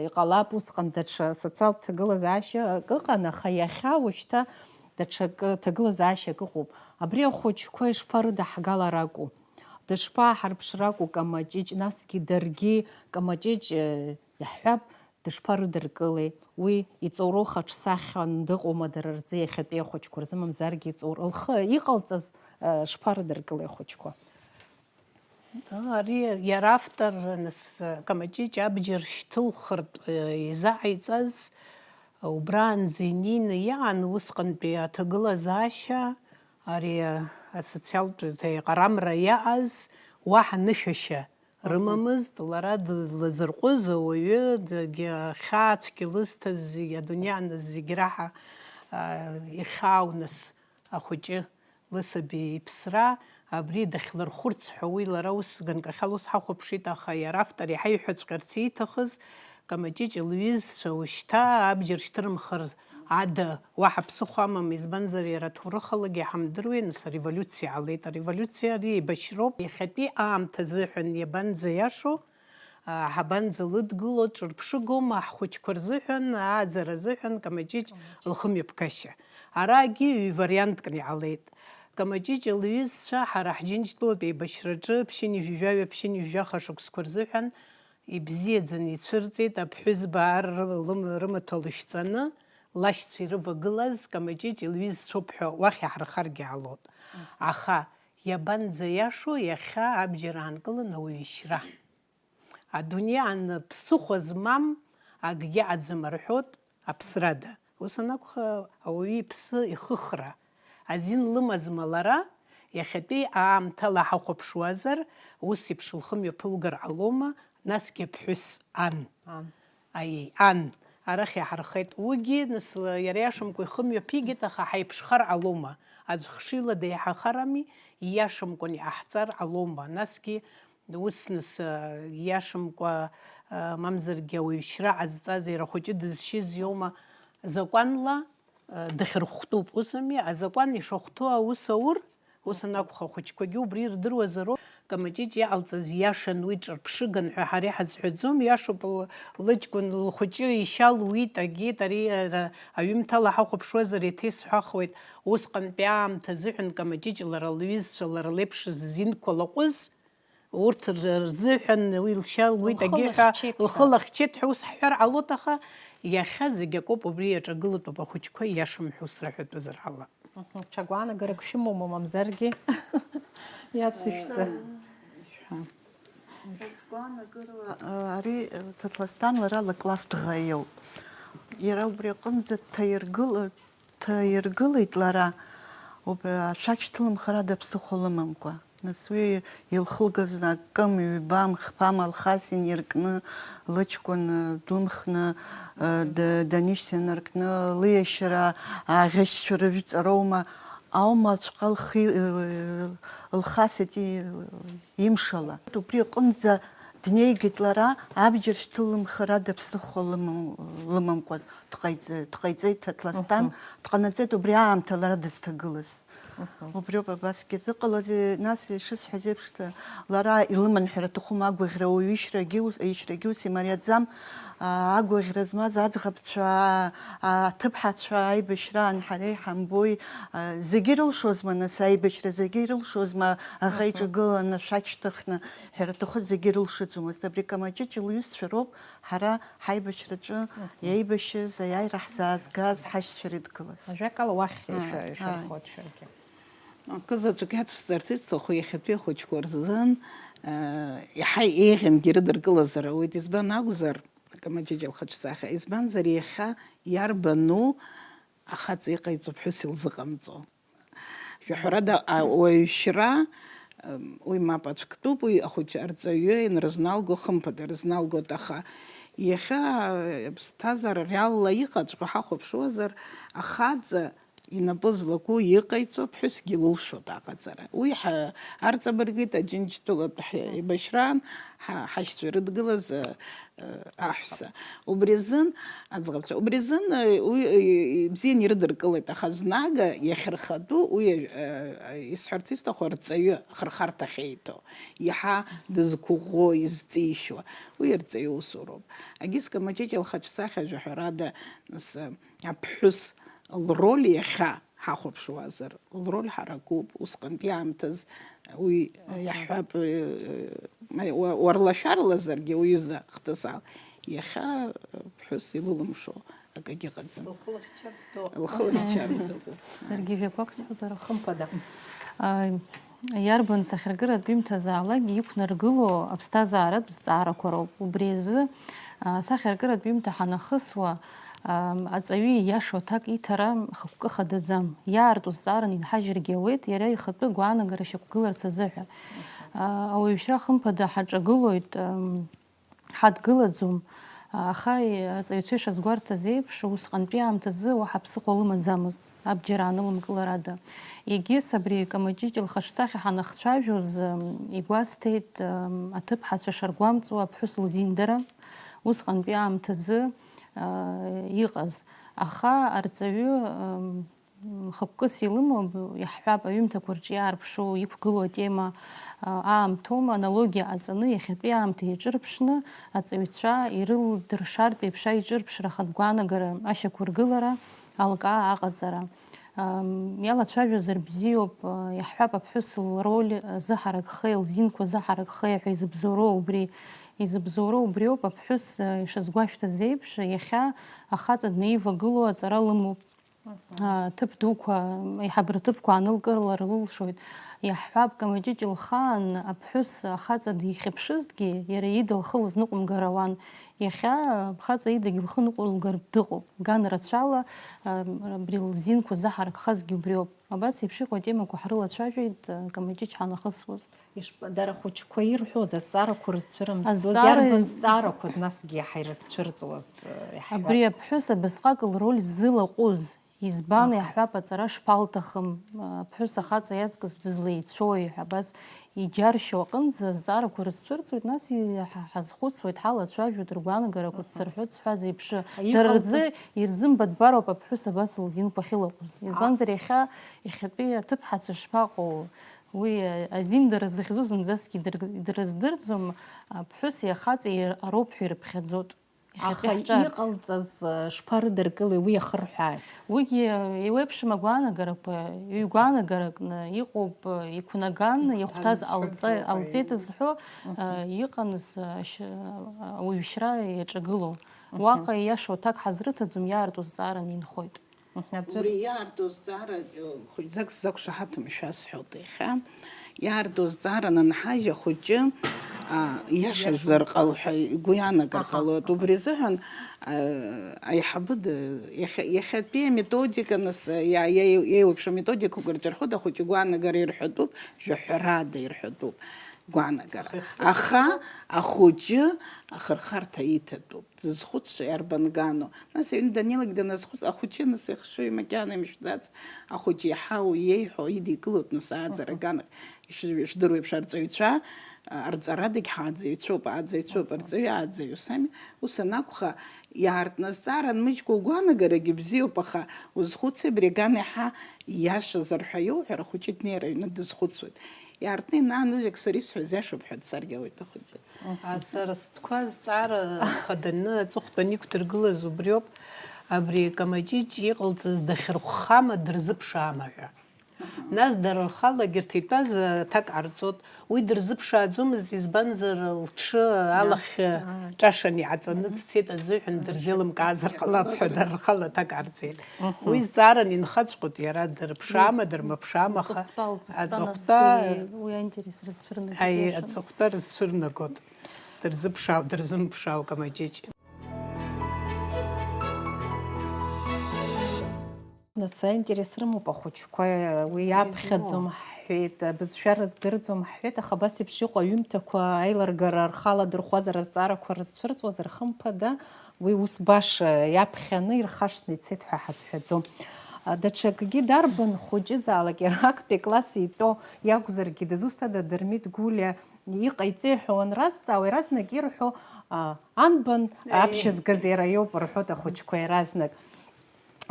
иҟалап, усҟан даҽа социалтә ҭагылазаашьак ыҟан, аха иахьа уажәшьҭа даҽакы, ҭагылазаашьак ыҟоуп. Абри ахәыҷқәа ишԥарыдаҳгалар акәу? Дышԥааҳарԥшракәу Камаҷыҷ, насгьы даргьы Камаҷыҷ, э, иаҳҳәап, дышԥарыдыркылеи? Уи иҵоуроу хаҿсахьан дыҟоума дара рзы, иахьатәи ахәыҷқәа рзы, мамзаргьы иҵоур-, лхы иҟалҵаз, э, шԥарыдыркылеи ахәыҷқәа? Ари иара автор, нас, Камаҷыҷ абџьар шьҭылхыртә, э, изааиҵаз, убраанӡа инеины иаан усҟантәи аҭагылазаашьа, ари асоциалтә еиҟарамра иааз уаҳа нышәашьа рымамызт, лара длазырҟәыз ауаҩы, дагьа хьаацәгьа лызҭаз зегь, адунеи аныз зегь раҳа, а, ихьаау нас ахәыҷы лысаби иԥсра, абри дахьлырхәырц ҳәа уи лара ус ганкахьала ус ҳахәаԥшит, аха иара автор иҳаиҳәаҵәҟьарц ииҭахыз, Камаҷыҷ лҩызцәа ушьҭа абџьар шьҭырымхыр ада уаҳа ԥсыхәа амам, избанзар, иара аҭоурыхалагьы иҳамдыруеи, нас ареволиуциа ҟалеит. Ареволиуциа ари еибашьроуп. Иахьатәи аамҭа азыҳәан иабанӡаиашоу, аа, ҳабанӡалыдгыло, ҿырԥшыгоума ҳхәыҷқәа рзыҳәан, ааӡара азыҳәан Камаҷыҷ лхымҩаԥгашьа? Арагьы ҩ-варианткны иҟалеит. Камаҷыҷ лҩызцәа ҳара ҳџьынџьтәылатә еибашьраҿы ԥшьынҩажәи жәаҩа, ԥшьынҩажәи жәаха шықәсқәа рзыҳәан ибзиаӡаны ицәырҵит, аԥҳәызба ар рым-, рымаҭәа лышәҵаны, лашьцәа ирывагылаз Камаҷыҷ лҩызцәоуп ҳәа уахь иаҳархаргьы ҟалоит. Аха иабанӡаиашоу иахьа абџьар аанкылан ауаҩы ишьра? Адунеи аан ԥсыхәа змам акгьы ыҟаӡам рҳәоит аԥсрада. Ус анакәха, ауаҩы иԥсы ихыхра азин лымазма лара, иахьатәи аамҭала ҳахәаԥшуазар, ус еиԥш лхы мҩаԥылгар ҟалома, насгьы аԥҳәыс ан. Ан. Аиеи, ан. Арахь иаҳархеит. Уигьы, нас, иара иашамкәа ихы мҩаԥигеит, аха ҳаиԥшхар ҟалома? Аӡә хшыҩла деиҳахарами, ииашамкәан иҟаҳҵар ҟалома? Насгьы ус, нас, ииашамкәа, мамзаргьы ауаҩшьра ҟазҵаз, иара хәыҷы дызшьыз иоума? Закәанла дахьырхәтәуп, усами? Азакәан ишахәҭоу аус аур, ус анакәха, ахәыҷқәагьы убри ирдыруазароуп. Камаҷыҷ иҟалҵаз иашан, уи ҿырԥшыган ҳәа ҳара иҳазҳәаӡом, иашоуп, л-, лыҷкәын лхәыҷы ишьа луит, агеит, ари, ара, аҩымҭала ҳахәаԥшуазар, еиҭа исҳәахуеит, усҟантәи аамҭа азыҳәан Камаҷыҷ лара лҩызцәа, лара леиԥш ззинқәа лаҟәыз, урҭ р-, рзыҳәан уи лшьа луит, лхы агеит ҳәа, лахьчеит лхы ҳәа. Лахьчеит ҳәа ус ҳҳәар ҟалоит, аха иахьа зегь акоуп, убри иаҿагылатәуп ахәыҷқәа, иашам ҳәа ус раҳәатәызар ала. Мгм. Ҽа гәаанагарак шәымоума, мамзаргьы? Иацышәҵа. Са сгәаанагарала, а, ари, а, Ҭаҭласҭан лара лыкласстә ӷа иоуп. Иара убри аҟынӡа дҭаиргыла-, дҭаиргылеит лара, убри ашәақь шьҭылымхара ада ԥсыхәа лымамкәа. Нас уи илхылгаз акым, ҩбам, хԥам Алхас иниркны, лыҷкәын, э, длымхны, э, д-, Данишь инаркны, лиашьара аӷьычцәа рыжәҵароума, аумаҵәҟьа лхи-, э, лхасеит и-, имшала. Убри аҟынӡа днеигеит лара, абџьар шьҭылымхар ада ԥсыхәа лымам-, лымамкәа дҟаиҵ-, дҟаиҵеит Ҭаҭласҭан, Мгм. дҟанаҵеит убри аамҭа лара дызҭагылаз. Мгм. Убриоуп абасгьы зыҟалаз, нас ишысҳәаз еиԥш, лара илыман ҳәара аҭахума агәаӷьра, уаҩы ишьрагьы ус, ишьрагьы ус имариаӡам, а, агәаӷьра змаз аӡӷабцәа, а, аҭыԥҳацәа аибашьраан ҳара иҳамбои, а, зегьы ирылшозма, нас, аибашьра зегьы ирылшозма, аӷа Мгм. иҿагыланы, ашәақь шьҭыхны, ҳәара аҭахуп, зегьы ирылшаӡомызт. Абри Камаҷыҷ лҩызцәа роуп, ҳара ҳаибашьраҿы Мгм. иаибашьыз, аиааира ҳзаазгаз, ҳашьцәа ирыдгылаз. Ажәакала, уахь Аа, ишәа-, ааи. ишәырхуеит шәаргьы. Акы заҵәык иацәцарц исҭаху иахьатәи ахәыҷқәа рзын, э, иаҳа еиӷьынгьы ирыдыркылазар ауеит, избан акәзар, Камаҷыҷ лхаҿсахьа, избанзар, иахьа иарбану ахаҵа иҟаиҵо ԥҳәыс илзыҟамҵо? Жәаҳәарада, ауаҩшьра, м, уи мап ацәктәуп, уи ахәыҷы арҵаҩы ианрызналго, хымԥада рызналгоит, аха иахьа, э, аԥсҭазаара реалла иҟаҵәҟьоу ҳахәаԥшуазар, ахаҵа инапы злаку иҟаиҵо ԥҳәысгьы илылшоит аҟаҵара. Уи ҳа-, арҵабыргит Аџьынџьтәылатә ҳ-, еибашьраан, ҳа-, ҳашьцәа ирыдгылаз, э, аҳәса. Убри азын, аӡӷабцәа, убри азын, уи, бзианы ирыдыркылеит, аха знага иахьырхатәу, уи, исҳәарц исҭаху, арҵаҩы ахырхарҭа ахьеиҭо, иаҳа дызқәыӷәӷәо, изҵишьуа, уи арҵаҩы усуроуп. Агиз Камаҷыҷ лхаҿсахьа, жәаҳәарада, нас, аԥҳәыс лроль иахьа ҳахәаԥшуазар, лроль ҳаракуп, усҟантәи аамҭаз уи иаҳҳәап, уа-, уарлашәарлазаргьы уҩыза хҭысала, иахьа ԥҳәыс илылымшо акагьы ыҟаӡам. Лхы лыхьчартә дыҟоуп. Лхы лыхьчартә дыҟоуп. Саргьы жәақәак сҳәозар? Хымԥада. Ааи, иарбан сахьаркыратә ҩымҭазаалак иқәнаргыло аԥсҭазааратә зҵаарақәа роуп. Убри азы, а, асахьаркыратә ҩымҭа ҳанахысуа, ам, аҵаҩы ииашоу аҭак иҭара хықәкы хадаӡам. Иаарту зҵааран инҳажьыргьы ауеит, иара ихатәы гәаанагара шьақәгыларц азыҳәа. А, ауаҩшьра хымԥада ҳаҿагылоит, ам, ҳадгылаӡом, аха аҵаҩцәа ишазгәарҭаз еиԥш, усҟантәи аамҭазы уаҳа ԥсыхәа лымаӡамызт, абџьар аанылымкыларада. Егьыс абри Камаҷыҷ лхаҿсахьа ҳанахцәажәоз, м, игәасҭеит, м, аҭыԥҳацәа шаргәамҵуа аԥҳәыс лзиндара, усҟантәи аамҭазы, а, иҟаз. Аха арҵаҩы, м, Хықәкыс илымоу, иаҳҳәап, аҩымҭақәа рҿы иаарԥшу, иқәгылоу атема, а, аамҭоума, анологиа ҟаҵаны, иахьатәи аамҭа иаҿырԥшны, аҵаҩцәа ирылдыршартә еиԥш аиҿырԥшра ахатә гәаанагара ашьақәыргылара, алкаа аҟаҵара. Ам, иалацәажәозар бзиоуп, а, иаҳҳәап, аԥҳәыс лроль, а, зыҳаракхеи, лзинқәа зыҳаракхеи ҳәа изыбзоуроу убри, изыбзоуроу убриоуп, аԥҳәыс, а, ишазгәашәҭаз еиԥш, иахьа ахаҵа днаивагылоу аҵара лымоуп. Ҭыԥ дуқәа, аиҳабра ҭыԥқәа аанылкылар лылшоит. Иаҳҳәап, Камаҷыҷ лхаан аԥҳәыс ахаҵа дихьыԥшызҭгьы, иара ида лхы лызныҟәымгар ауан. Иахьа бхаҵа идагь лхы ныҟәылгартә дыҟоуп. Ган рацәала, а, абри лзинқәа заҳаракхазгьы убриоуп. Абас еиԥш иҟоу атемақәа ҳрылацәажәеит, а, Камаҷыҷ ҳанахысуаз. Ишԥа-, дара ахәыҷқәа ирҳәоз, азҵаарақәа рызцәырымҵӡоз, азҵаара иарбан зҵаарақәаз насгьы иаҳа ирызцәырҵуаз, э, иаҳҳәап. Абри аԥҳәыс абасҟак лроль ззылаҟәыз, избан, аха, иаҳҳәап, аҵара шԥалҭахым, аԥҳәыс ахаҵа иаҵкыс дызлеицәоуи ҳәа абас иџьаршьо аҟынӡа азҵаарақәа рызцәырҵуеит, нас и-, ҳа-, ҳазхәыцуеит, ҳалацәажәоит, ргәаанагарақәа, аха, дсырҳәоит сҳәаз еиԥш, дара, иҟалҵо, рзы ирзымбатәбароуп аԥҳәыс абас лзинқәа ахьылаҟәыз. Избанзар, иахьа, иахьатәи аҭыԥҳацәа шԥаҟоу? Уи, а, азиндара захьӡу зынӡаскгьы идыр-, идырыздырӡом, аԥҳәыси ахаҵеи ароуп ҳәа ирыԥхьаӡоит. Иахьатәи, аха ҳҿар, иҟалҵаз, а, шԥарыдыркылеи, уи иахырҳәааит? Уигьы, а, еиуеиԥшым агәаанагарақәа, ҩ-гәаанагаракны иҟоуп, а, иқәнаган, ихәҭаз, иахәҭаз ҟалҵа-, ҟалҵеит зҳәо, а, мгм, иҟан, а, ш-, а, ауаҩшьра иаҿагылоу. Мгм. Уаҟа ииашоу аҭак ҳазрыҭаӡом, иаарту зҵаараны инхоит. Мгм, аӡәыр- Убри иаарту азҵаара, э, хәыҷӡак сзақәшаҳаҭым шәасҳәоит иахьа. Иаарту азҵаара анынҳажь ахәыҷы, а, иашазар, иашазар ҟалҳәа игәы иаанагар, аха, ҟалоит. Аха. Убри азыҳәан, а, аиҳабы д-, иахьа-, иахьатәи аметодика, нас, иа-, иа-, иеиуеиԥшым аметодикақәа рҿы рҳәоит, ахәыҷы игәаанагара ирҳәатәуп, жәаҳәарада ирҳәатәуп. Гәаанагара. Аха ихы-, аха ахәыҷы ахырхарҭа иҭатәуп, дзызхәыцша иарбан гану? Нас аҩны даннеилак даназхәыц, ахәыҷы нас ихшыҩ макьана имшәӡац, ахәыҷы иаҳа уи иеиҳәо идикылоит, нас ааӡара, мгм, ганахь иш-, ишдыру еиԥш арҵаҩцәа, а, арҵарадагь ҳааӡаҩцәоуп, ааӡаҩцәоуп, мгм, арҵаҩы ааӡаҩ усами, ус анакәха, иаартны азҵаара анмыжькәа угәаанагарагьы бзиоуп, аха узхәыци абри аган иаҳа ииашазар ҳәа иоуҳәар, ахәыҷы днеир аҩны дызхәыцуеит. Иаартны инаанажьуеит, сара исҳәаз иашоуп ҳәа дсаргьалоит ахәыҷы. А, сара стәқәа зҵаара хаданы аҵыхәтәан иқәдыргылаз убриоуп, абри Камаҷыҷ иҟалҵаз дахьырхәхама, дырзыԥшаама ҳәа. Нас дара рхалагьы, рҭ итәаз аҭак ҟарҵот. Уи дырзыԥшааӡомызт, избанзар, лҽы алахь, а, ҿашан иҟаҵаны дцеит азыҳәан, дырзеилымкаазар ҟалап ҳәа дара рхала аҭак ҟарҵеит. Мгм. Уи зҵааран инхаҵәҟьоит, иара дырԥшаама, дырмыԥшаама, аха аҵыхәтәа, аҵыхәтәа, аҵыхәтәа, уи аинтерес рызцәырнагеит, аиеи, иашан, аҵыхәтәа рызцәырнагот. Дырзыԥшаау, дырзымԥшаау Камаҷыҷ. Нас аинтерес рымоуп ахәыҷқәа, уи иаԥхьаӡом ҳҳәеит, абызшәа рыздырӡом ҳҳәеит, аха абас еиԥш иҟоу аҩымҭақәа аилыргара рхала дырхәазар, азҵаарақәа рызцәырҵуазар, хымԥада, уи ус баша иаԥхьаны ирхашҭны ицеит ҳәа ҳазҳәаӡом. А, даҽакгьы дарбан хәыҷызаалак иара актәи акласс итәоу иакәзаргьы, дызусҭада, Дырмит Гәлиа иҟаиҵеи ҳәа уанразҵаауа, иаразнак ирҳәо, Анбан аԥшьызгаз иара иоуп рҳәоит ахәыҷқәа иаразнак.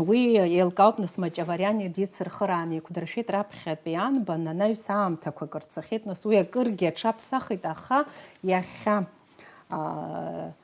Уи еилкаауп, нас Маҷавариани дицырхырааны еиқәдыршәеит раԥхьатәи анбан анаҩс аамҭақәак рцахьеит, нас уи акыргьы аҽаԥсахит, аха иахьа, аа,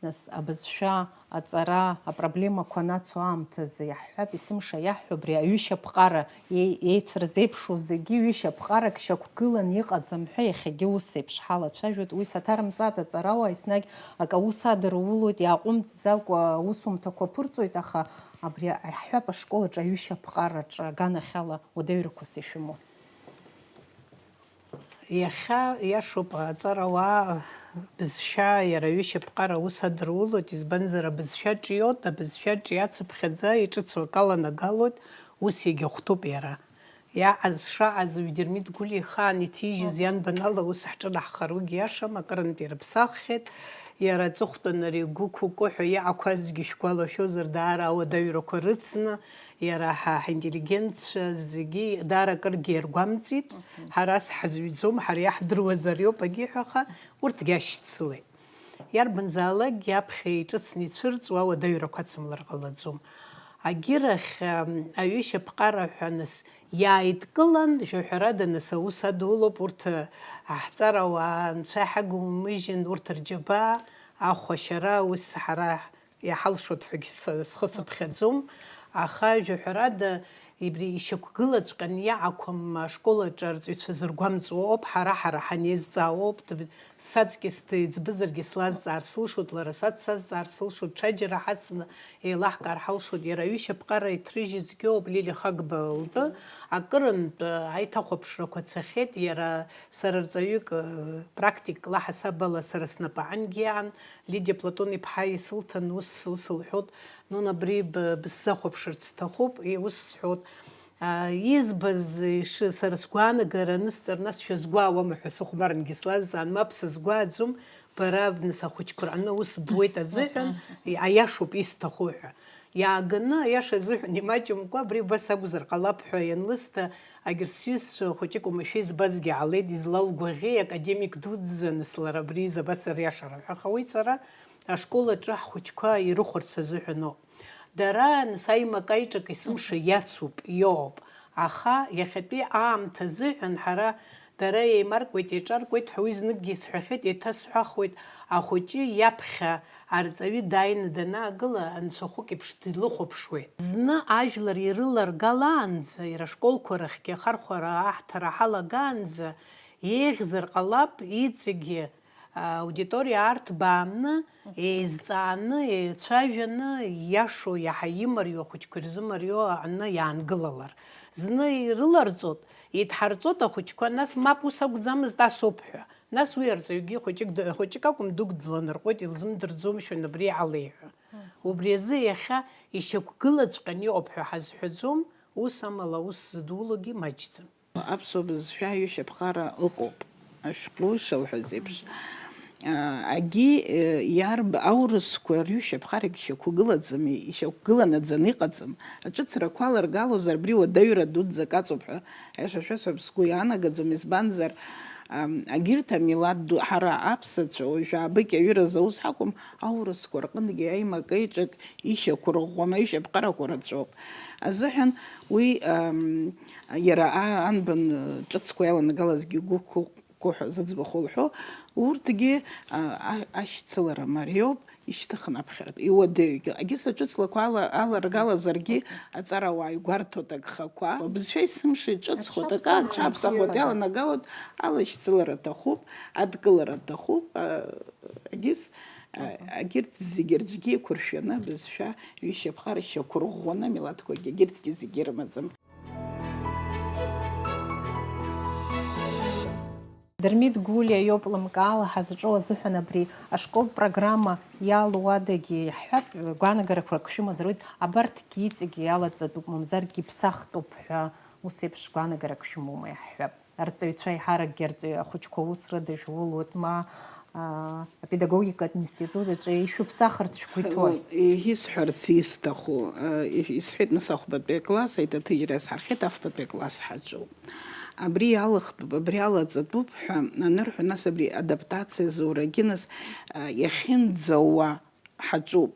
нас абызшәа аҵара апроблемақәа анацу аамҭазы иаҳҳәап, есымша иаҳҳәо абри аҩышьаԥҟара Еи-, еицырзеиԥшу зегьы ҩышьаԥҟарак шьақәгыланы иҟаӡам ҳәа иахьагьы ус еиԥш ҳалацәажәоит. Уи саҭарымҵааит, аҵарауаа еснагь акы аус адырулоит, иааҟәымҵӡакәа аусумҭақәа ԥырҵоит, аха абри иаҳҳәап, ашкол аҿы аҩышьаԥҟараҿы аганахьала уадаҩрақәас ишәымоу. Иахьа, иашоуп, аҵарауаа бызшәа иара аҩышьаԥҟара аус адырулоит, избанзар, абызшәа ҿиоит, абызшәа ҿиацыԥхьаӡа иҿыцу акы аланагалоит, ус иагьахәҭоуп иара. Иаҟаз шаҟаз уи Дырмит Гәлиа ихаан иҭижьыз ианбан ала ус ҳҿынаҳхаругьы иашам, акырынтә ирыԥсаххьеит. Иара аҵыхәтәан ари гәықәу-кәыҳәа иҟақәазгьы шәгәалашәозар, даара ауадаҩрақәа рыцны, иара ҳа, ҳинтеллигенццәа зегьы даара акыргьы иаргәамҵит. Ҳара сҳазҩӡом, ҳара иаҳдыруаз ариоуп, агьиҳәаха, урҭгьы ашьцылеит. Иарбанзаалакгьы аԥхьа иҿыцны ицәырҵуа ауадаҩрақәа ацымлар ҟалаӡом. Агьырахь, ам, аҩышьаԥҟара ҳәа нас иааидкылан, жәаҳәарада нас аус адулоуп, урҭ, а, ҳҵарауаа анцәа иҳагумыжьын, урҭ рџьабаа, ахәашьара, ус ҳара иҳалшоит ҳәагьы с-, схы сыԥхьаӡом, аха жәаҳәарада, ибри ишьақәгылаҵәҟьаны иаақәым ашкол аҿы арҵаҩцәа зыргәамҵуа ауп, ҳара-ҳара ҳанеизҵаауа ауп, дыб-, саҵкьыс деиҵбызаргьы слазҵаар сылшоит, лара са дсазҵаар сылшоит, ҽаџьара ҳацны еилаҳкаар ҳалшоит, иара аҩышьаԥҟара иҭрыжьызгьы ауп, Лилиа Хагба лтәы, акырынтә аиҭахәаԥшрақәа цахьеит, иара сара рҵаҩык, практикла ҳасабала сара снапы аангьы иаан, Лидиа Платон-иԥҳа исылҭан, ус, ус лҳәот, Нуна, абри б-, бысзахәаԥшырц сҭахуп, и-, ус сҳәот. А, избаз, иш-, сара сгәаанагара анысҵар, нас шәазгәаауама ҳәа сыхәмарнгьы слазҵаан, мап, сазгәааӡом, бара, нас, ахәыҷқәа рҟны ус буеит азыҳәан, и-, аиашоуп исҭаху ҳәа. Иааганы, аиаша азыҳәан имаҷымкәа, абри убас акәзар ҟалап ҳәа ианлысҭа, агьырҭ сҩызцәа хәыҷык уамашәа избазгьы ҟалеит, излалгәаӷьи, академик дуӡӡаны слара абри изы абас ариашара ҳәа. Аха уи сара ашкол аҿы ҳхәыҷқәа ирыхәарц азыҳәаноуп. Дара, нас, аимак-аиҿак есымша иацуп, иоуп. Аха иахьатәи аамҭа азыҳәан ҳара дара еимаркуеит, еиҿаркуеит ҳәа уи зныкгьы исҳәахьеит, еиҭасҳәахуеит, ахәыҷы иаԥхьа арҵаҩы дааины данаагыла, анцәахәык еиԥш дилыхәаԥшуеит. Зны ажәлар ирыларгалаанӡа, иара ашколқәа рахьгьы ахархәара аҳҭара ҳалагаанӡа, еиӷьзар ҟалап иҵегьы аудиториа арҭбааны, еизҵааны, еицәажәаны, ииашоу, иаҳа имариоу, ахәыҷқәа ирзымариоу аҟны иаангылалар. Зны ирыларҵот, идҳарҵот ахәыҷқәа, нас мап, ус акәӡамызт, ас ауп ҳәа. Нас уи арҵаҩгьы хәыҷык д-, хәыҷык акәым, дук дланарҟәуеит, илзымдырӡомшәа абри иҳалеиҳәо. Убри азы иахьа ишьақәгылаҵәҟьаны иҟоуп ҳәа ҳазҳәаӡом, ус амала аус зыдулогьы маҷӡам. Аԥсуа бызшәа аҩышьаԥҟара ыҟоуп, ашәҟәы шылҳәаз еиԥш. А, агьи, э, иарб-, аурысқәа рҩышьаԥҟарагь ишьақәгылаӡами, ишьақәгыланаӡаны иҟаӡам. Аҿыцрақәа аларгалозар, абри уадаҩра дуӡӡак аҵоуп ҳәа, аиаша шәасҳәап, сгәы иаанагаӡом, избанзар, ам, агьырҭ амилаҭ ду, ҳара аԥсацәа уажәы аабыкь аҩыразы аус ҳақәым, аурысқәа рҟынгьы аимак-аиҿак ишьақәырӷәӷәама, ишьапҟарақәа рацәоуп. Азыҳәан уи, ам, иара а-, анбан, ы, ҿыцқәа иаланагалазгьы гәықәыӷәӷәо ҳәа зыӡбахә лҳәо, урҭгьы, а, а-, ашьцылара мариоуп, ишьҭыхын аԥхьаратә. Иуадаҩгьы, агьыс аҿыцлақәа ала-, аларгалазаргьы аҵарауаа игәарҭоит агхақәа. Бызшәа есымша иҿыцхоит, акы аҽаԥсахуеит, аҽаԥсахуеит, иаланагалоит, алашьцылара аҭахуп, адкылара аҭахуп, а, агьыс, а, агьырҭ зегьы рҿгьы еиқәыршәаны абызшәа ҩышьаԥҟара шьақәырӷәӷәаны амилаҭқәагьы, агьырҭгьы зегьы ирымаӡам. Дырмит Гәлиа иоуп лымкаала ҳазҿу азыҳәан абри ашколтә программа иалоу адагьы иаҳҳәап, гәаанагарақәак шәымазар ауеит, абарҭгьы иҵегьы иалаҵатәуп, мамзаргьы иԥсахтәуп ҳәа ус еиԥш гәаанагарак шәымоума иаҳҳәап. Арҵаҩцәа еиҳаракгьы арҵаҩ ахәыҷқәа аус рыдышәулоит, ма, аа, апедагогикатә институт аҿы ишәыԥсахырц шәгәы иҭои? Исҳәарц исҭаху, э, исҳәеит, нас ахәбатәи акласс аиҭаҭыжьра иазҳархеит, афбатәи акласс ҳаҿуп. Абри иалхтәуп, абри алаҵатәуп ҳәа анырҳәо, нас абри адаптациа зурагьы, нас, а, иахьынӡауа ҳаҿуп.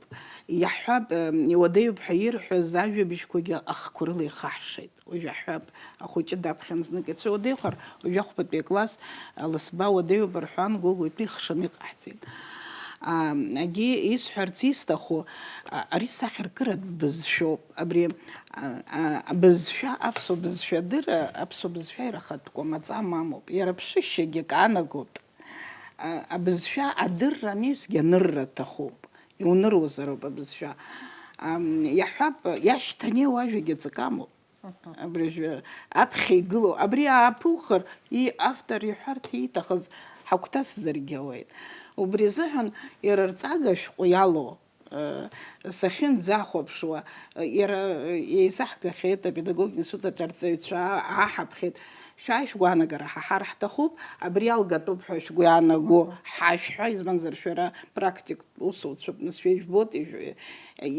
Иаҳҳәап, а, иуадаҩуп ҳәа ирҳәаз ажәабжьқәагьы ахқәа рыла ихаҳшеит. Уажә иаҳҳәап, ахәыҷы даԥхьан знык ицәа уадаҩхар, уажә ахәбатәи акласс, а, ласба уадаҩуп рҳәан, Гогәуа итәы ихшаны иҟаҳҵеит. А, агьи исҳәарц исҭаху, а, ари сахьаркыратә бызшәоуп. Абри, а, а, абызшәа, аԥсуа бызшәа адырра, аԥсуа бызшәа иара ахатәқәа маҵа мамоуп, иара ԥшышьагьы акы аанагоит. А, абызшәа адырра анаҩсгьы анырра аҭахуп, иуныруазароуп абызшәа. Ам, иаҳҳәап, иашьҭанеиуа ажәагьы ҵакы амоуп. Абри ажәа аԥхьа игылоу, абри ааԥылхыр, и-, автор иҳәарц ииҭахыз ҳагәҭасзаргьы ауеит. Убри азыҳәан иара рҵага шәҟәы иалоу, э, сахьынӡахәаԥшуа, э, иара, э, еизаҳгахьеит, апедагогик институт аҿы арҵаҩцәа ааҳаԥхьеит. Шәааи, шәгәаанагара ҳаҳар ҳҭахуп, абри алгатәуп ҳәа шәгәы иаанаго ҳашәҳәа, избанзар, шәара практиктә усуцәоуп, нас шәа ижәбоит, ижә-,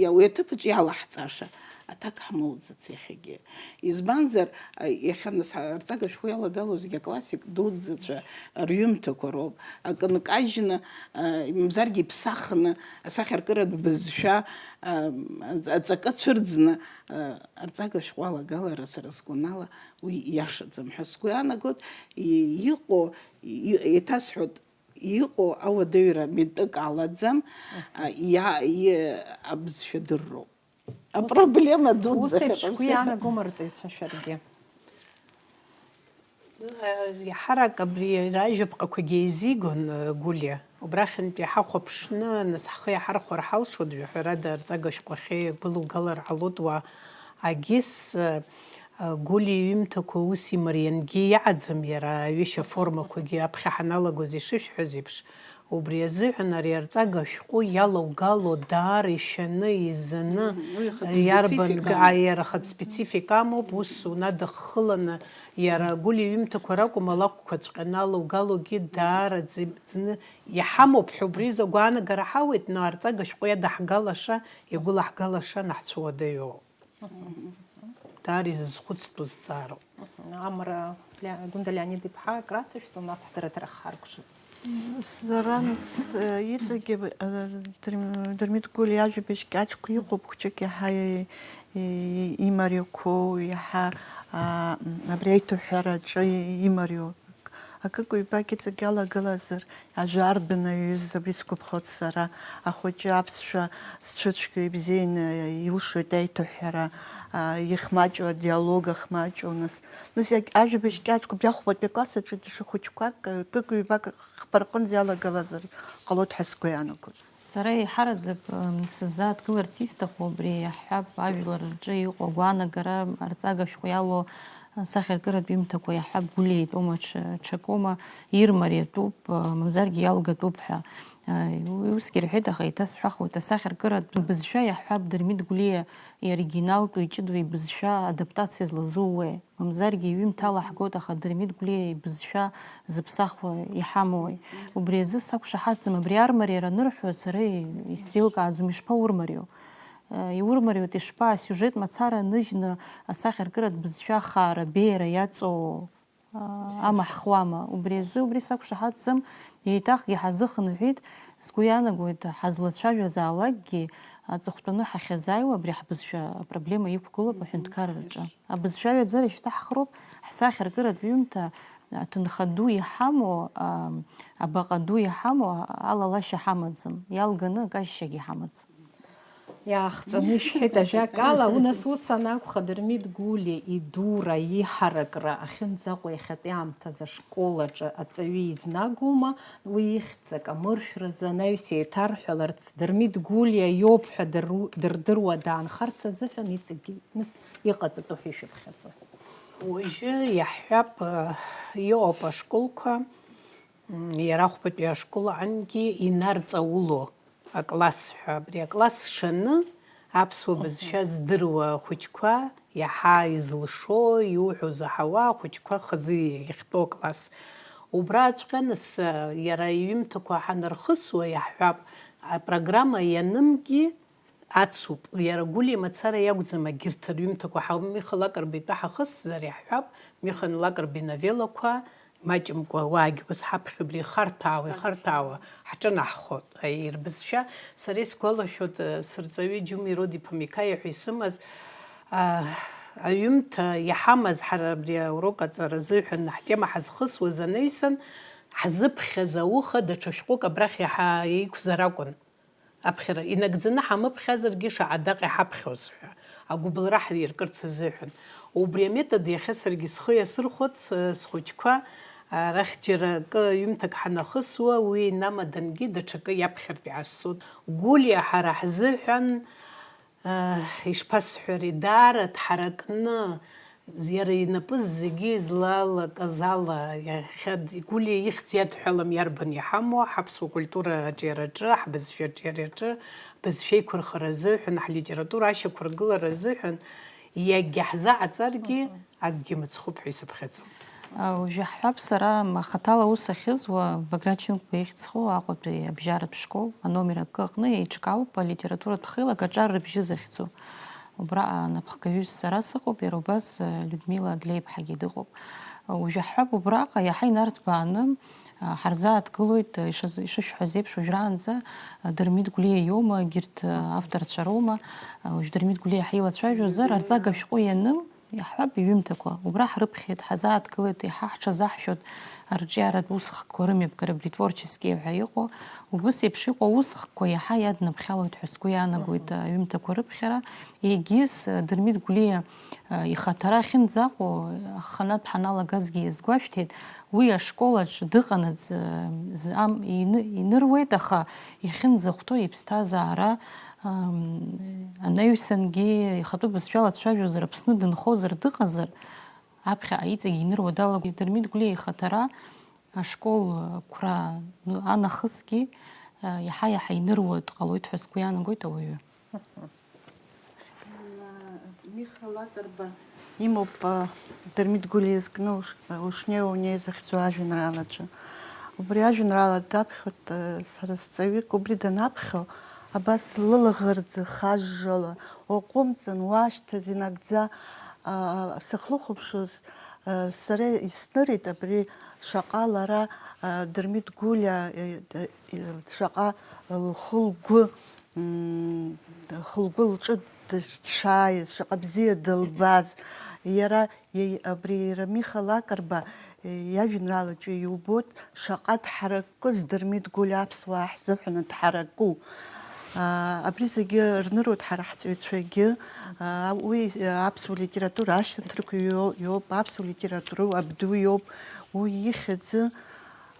иа-, уи аҭыԥаҿ иалаҳҵаша. Аҭак ҳмоуӡац иахьагьы. Избанзар, а, иахьа нас ҳа-, арҵага шәҟәы иалагало зегьы аклассик дуӡӡацәа рҩымҭақәа роуп. Акы нкажьны, а, мамзаргьы иԥсахны, асахьаркыратә бызшәа, а, аҵ-, аҵакы цәырӡны, а, арҵага шәҟәы алагалара, сара сгәанала, уи иашаӡам ҳәа сгәы иаанагоит. И-, иҟоу, и-, еиҭасҳәоит, иҟоу ауадаҩра митәык алаӡам, а, иа-, и-, абызшәа дырроуп. Апроблема дуӡӡа. Ус еиԥш шәгәы иаанагома арҵаҩцәа шәаргьы? Иаҳарак абри иара ижәаԥҟақәагьы еизигон, э, Гулиа. Убрахьынтә иҳахәаԥшны, нас ҳхы иаҳархәар ҳалшоит, жәаҳәарада, арҵага шәҟәахьы гәылугалар ҟалоит уа. Агьыс, э, э, Гулиа иҩымҭақәа ус имариангьы иаҟаӡам, иара аҩышьа формақәагьы аԥхьа ҳаналагоз ишышәҳәаз еиԥш. Убри азыҳәан ари арҵага шәҟәы иалаугало даара ишәаны, изаны, мгм, уи ихатә иарбан специфика га-, амоуп. Иара ахатә специфика амоуп, ус унадыххыланы, иара Гәлиа иҩымҭақәа ракәым, алакәқәаҵәҟьаны алаугалогьы даараӡа зны иҳамоуп ҳәа убри изы агәаанагара ҳауеит, но арҵага шәҟәы иадаҳгалаша, иагәылаҳгалаша наҳцәуадаҩу. Даара изызхәыцтәу зҵаароуп. Амра, Леа-, Гәында Леонид-иԥҳа, акрацәажәҵо, нас ҳдырраҭара ҳхаркәшоит. Сара нас, э, иҵегьы, э, Дырм-, Дырмит Гәлиа иажәабжь кьаҿқәа иҟоуп, хәҷык иаҳа и-, и-, имариақәоу, иаҳа, а, м, абри аиҭаҳәараҿы имариоу. Акык-ҩбак иҵегь иалагылазар, ажәардәын аҩыза, абри сгәаԥхоит сара, ахәыҷы аԥсшәа зцәыцәгьоу ибзианы илшоит аиҭаҳәара, а, ихмаҷу, адиалог ахмаҷу, нас, нас иаг-, ажәабжь кьаҿқәа, абри ахәбатәи акласс аҿы даҽа хәыҷқәак, акык-ҩбак хԥа рҟынӡа иалагылазар ҟалоит ҳәа сгәы иаанагоит. Сара еиҳараӡак, м, сыззааҭгыларц исҭаху абри, иаҳҳәап, ажәлар рҿы иҟоу агәаанагара, арҵага шәҟәы иалоу асахьаркыратә ҩымҭақәа, иаҳҳәап, Гәлиа итәоума, ҽа-, ҽакоума, ирмариатәуп, мамзаргьы иалгатәуп ҳәа. Уи усгьы рҳәеит, аха еиҭасҳәахуеит, асахьаркыратә бызшәа, иаҳҳәап, Дырмит Гәлиа иоригиналтәу, иҷыдоу ибызшәа адаптациа злазууеи? Мамзаргьы иҩымҭа алаҳгоит, аха Дырмит Гәлиа ибызшәа зыԥсахуа иҳамоуи? Убри азы сақәшаҳаҭӡам, абри армариара анырҳәо, сара исзеилкааӡом, ишԥаурмарио? Э, иурмариоит, ишԥа, асиужет мацара ныжьны асахьаркыратә бызшәа ахаара, абеиара иаҵоу, а, амаҳхуама? Убри азы, убри сақәшаҳаҭӡам, еиҭахгьы ҳазыхынҳәит, сгәы иаанагоит, ҳазлацәажәазаалакгьы, аҵыхәтәаны ҳахьазааиуа абри ҳбызшәа апроблема иқәгылоуп аҳәынҭқарраҿы. Абызшәа аҩаӡара ишьҭаҳхроуп, ҳсахьаркыратә ҩымҭа аҭынха ду иҳамоу, а, абаҟа ду иҳамоу алалашьа ҳамаӡам, иалганы акажьшьагьы ҳамаӡам. Иаахҵәаны ишәҳәеит ажәакала, унас ус анакәха, Дырмит Гәлиа идура, иҳаракра ахьынӡаҟоу иахьатәи аамҭазы ашкол аҿы аҵаҩы изнагоума, уи ихьӡ акамыршәразы анаҩс еиҭарҳәаларц, Дырмит Гәлиа иоуп ҳәа дыру-, дырдыруа даанхарц азыҳәан иҵегьы нас иҟаҵатәу ҳәа ишәыԥхьаӡои? Уажәы иаҳҳәап, э, иҟоуп ашколқәа, м, иара ахәбатәи ашкол аҟынгьы инарҵауло акласс ҳәа. Абри акласс шаны аԥсуа бызшәа здыруа ахәыҷқәа, иаҳа изылшо, иуҳәо заҳауа ахәыҷқәа хазы иахьтәоу акласс. Убраҵәҟьа нас, э, иара иҩымҭақәа ҳанырхысуа, иаҳҳәап, апрограмма ианымгьы, ацуп. Иара Гәлиа мацара иакәӡам, агьырҭ рҩымҭақәа ҳауп. Миха Лакрба итәы ҳахысзар иаҳҳәап, Миха Лакрба иновеллақәа, маҷымкәа уаагьы ус ҳаԥхьа убри ихарҭәаауа, ихарҭәаауа ҳҿынаҳхоит. Аи, рбызшәа, сара исгәалашәоит, э, сырҵаҩы Џьума Ирод-иԥа Миқаиа ҳәа исымаз, а, аҩымҭа иҳамаз, ҳара абри аурок аҵара азыҳәан ҳтема ҳазхысуаз анаҩсан, ҳзыԥхьаз ауха даҽа шәҟәык абрахь иаҳа еиқәзар акәын. Аԥхьара инагӡаны ҳамыԥхьазаргьы, шаҟа даҟьа иҳаԥхьоз ҳәа, агәыбылра ҳиркырц азыҳәан. Убри аметод иахьа саргьы схы иасырхәоит, э, схәыҷқәа, арахь џьара акы ҩымҭак ҳанахысуа, уи инамадангьы даҽакы иаԥхьартә иаасцоит. Гәлиа ҳара ҳзыҳәан, э, ишԥасҳәари, даара дҳаракны, иара инапы зегьы излалакыз ала, иахьа Гәлиа ихьӡ иадҳәалам иарбан иҳамоу, ҳаԥсуа культура аҿиараҿы, ҳбызшәа аҿиараҿы, бызшәа еиқәырхара азыҳәан, ҳлитература ашьақәыргылара азыҳәан, иагьаҳзааӡаргьы, акгьы мыцхәуп ҳәа исыԥхьаӡом. А, уажәы ҳҳәап, сара м-, хаҭала аус ахьызуа Баграт Чынқәба ихьӡ зху Аҟәатәи абжьаратә школ аномер акы аҟны еиҿкаауп алитературатә хеилак аҿар рыбжьы захьӡу. Убраҟа анапхгаҩыс сара сыҟоуп, иара убас, э, Людмила Адлеиԥҳагьы дыҟоуп. Уажәы ҳҳәап, убраҟа иаҳа инарҭбааны, э, ҳарзааҭгылоит, э, ишаз-, ишышәҳәаз еиԥш, уажәраанӡа, э, Дырмит Гәлиа иоума, егьырҭ, э, авторцәа роума, э, уажә Дырмит Гәлиа иаҳа илацәажәозар, арҵага шәҟәы ианым, иаҳҳәап, иҩымҭақәа. Убра ҳрыԥхьеит, ҳазааҭгылеит, иаҳа ҳҽазаҳшәоит арҿиаратә усхкқәа рымҩаԥгара, абри творчески ҳәа иҟоу. Убыс еиԥш иҟоу аусхкқәа иаҳа иаднаԥхьалоит ҳәа сгәы иаанагоит, аҩымҭақәа рыԥхьара. Егьыс, Дырмит Гәлиа, ихаҭара ахьынӡаҟоу, аханатә ҳаналагазгьы иазгәашәҭеит, уи ашкол аҿы дыҟанаҵ, ам, ины-, иныруеит, аха иахьынӡахәҭоу иԥсҭазаара, ам, анаҩсангьы ихатәы бызшәала дцәажәозар, Аԥсны дынхозар, дыҟазар, аԥхьаҟа иҵегь иныруа далагоит. Дырмит Гәлиа ихаҭара ашкол қәра анахысгьы, иаҳа-иаҳа иныруа дҟалоит ҳәа сгәы иаанагоит ауаҩы. Миха Лакрба имоуп, а, Дырмит Гәлиа изкны уш-, ушнеи унеи захьӡу ажәеинраалаҿы. Убри ажәеинраала даԥхьоит, а, сара сҵаҩык, убри данаԥхьо, абас лылаӷырӡ хажжала, уаҟәымҵын, уашьҭаз, инагӡа, а, сахлыхәаԥшуаз, а, сара иснырит абри шаҟа лара, а, Дырмит Гәлиа, а, а, шаҟа лхы-лгәы, м, хы-лгәы-лҿы дышшааиз, шаҟа бзиа дылбаз, иара иа-, абри иара Миха Лакрба иажәеинраалаҿы иубоит, шаҟа дҳаракыз Дырмит Гәлиа аԥсуаа ҳзыҳәаны дҳараку. Аа, абри зегьы рныруеит ҳара ҳҵаҩцәагьы, аа, уи аԥсуа литература ашьҭнҭрақәа иоу-, иоуп, аԥсуа литература абду иоуп, уи ихьӡы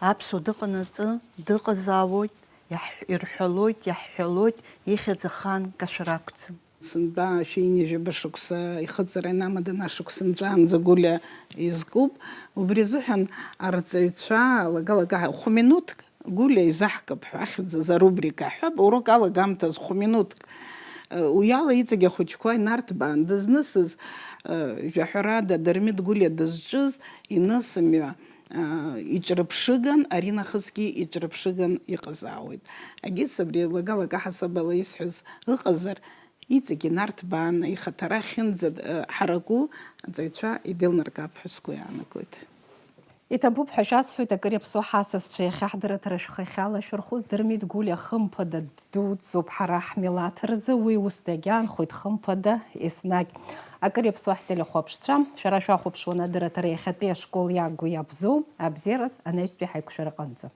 аԥсуа дыҟанаҵы дыҟазаауоит. Иаҳ-, ирҳәалоит, иаҳҳәалоит, ихьӡ ахаан кашәар акәӡам. Сынтәа шәи ҩажәаба шықәса ихыҵра инамаданы ашықәс нҵәаанӡа Гәлиа изкуп. Убри азыҳәан арҵаҩцәа лага-лага хә-минуҭк Гәлиа изаҳкып ҳәа ахьӡ-, за рубрика ҳҳәап, аурок алагамҭаз хә-минуҭк. Уиала иҵегь ахәыҷқәа инарҭбаан дызнысыз, жәаҳәарада, Дырмит Гәлиа дызҿыз инысымҩа иҿырԥшыган, аринахысгьы иҿырԥшыган иҟазаауеит. Егьыс абри лага-лага ҳасабала исҳәаз ыҟазар, иҵегь инарҭбааны, ихаҭара ахьынӡа, э, ҳараку аҵаҩцәа идеилнаргап ҳәа сгәы иаанагоит. Иҭабуп ҳәа шәасҳәоит, акыр иаԥсоу ҳасасцәа, иахьа ҳдырраҭара шәхахьала шәырхәыз Дырмит Гәлиа хымԥада ддуӡӡоуп ҳара ҳмилаҭ рзы, уи ус дагьаанхоит хымԥада еснагь. Акыр иаԥсоу ҳтелехәаԥшцәа, шәара шәахәаԥшуан адырраҭара иахьатәи ашкол иагу иабзоу, абзиараз анаҩстәи ҳаиқәшәараҟынӡа.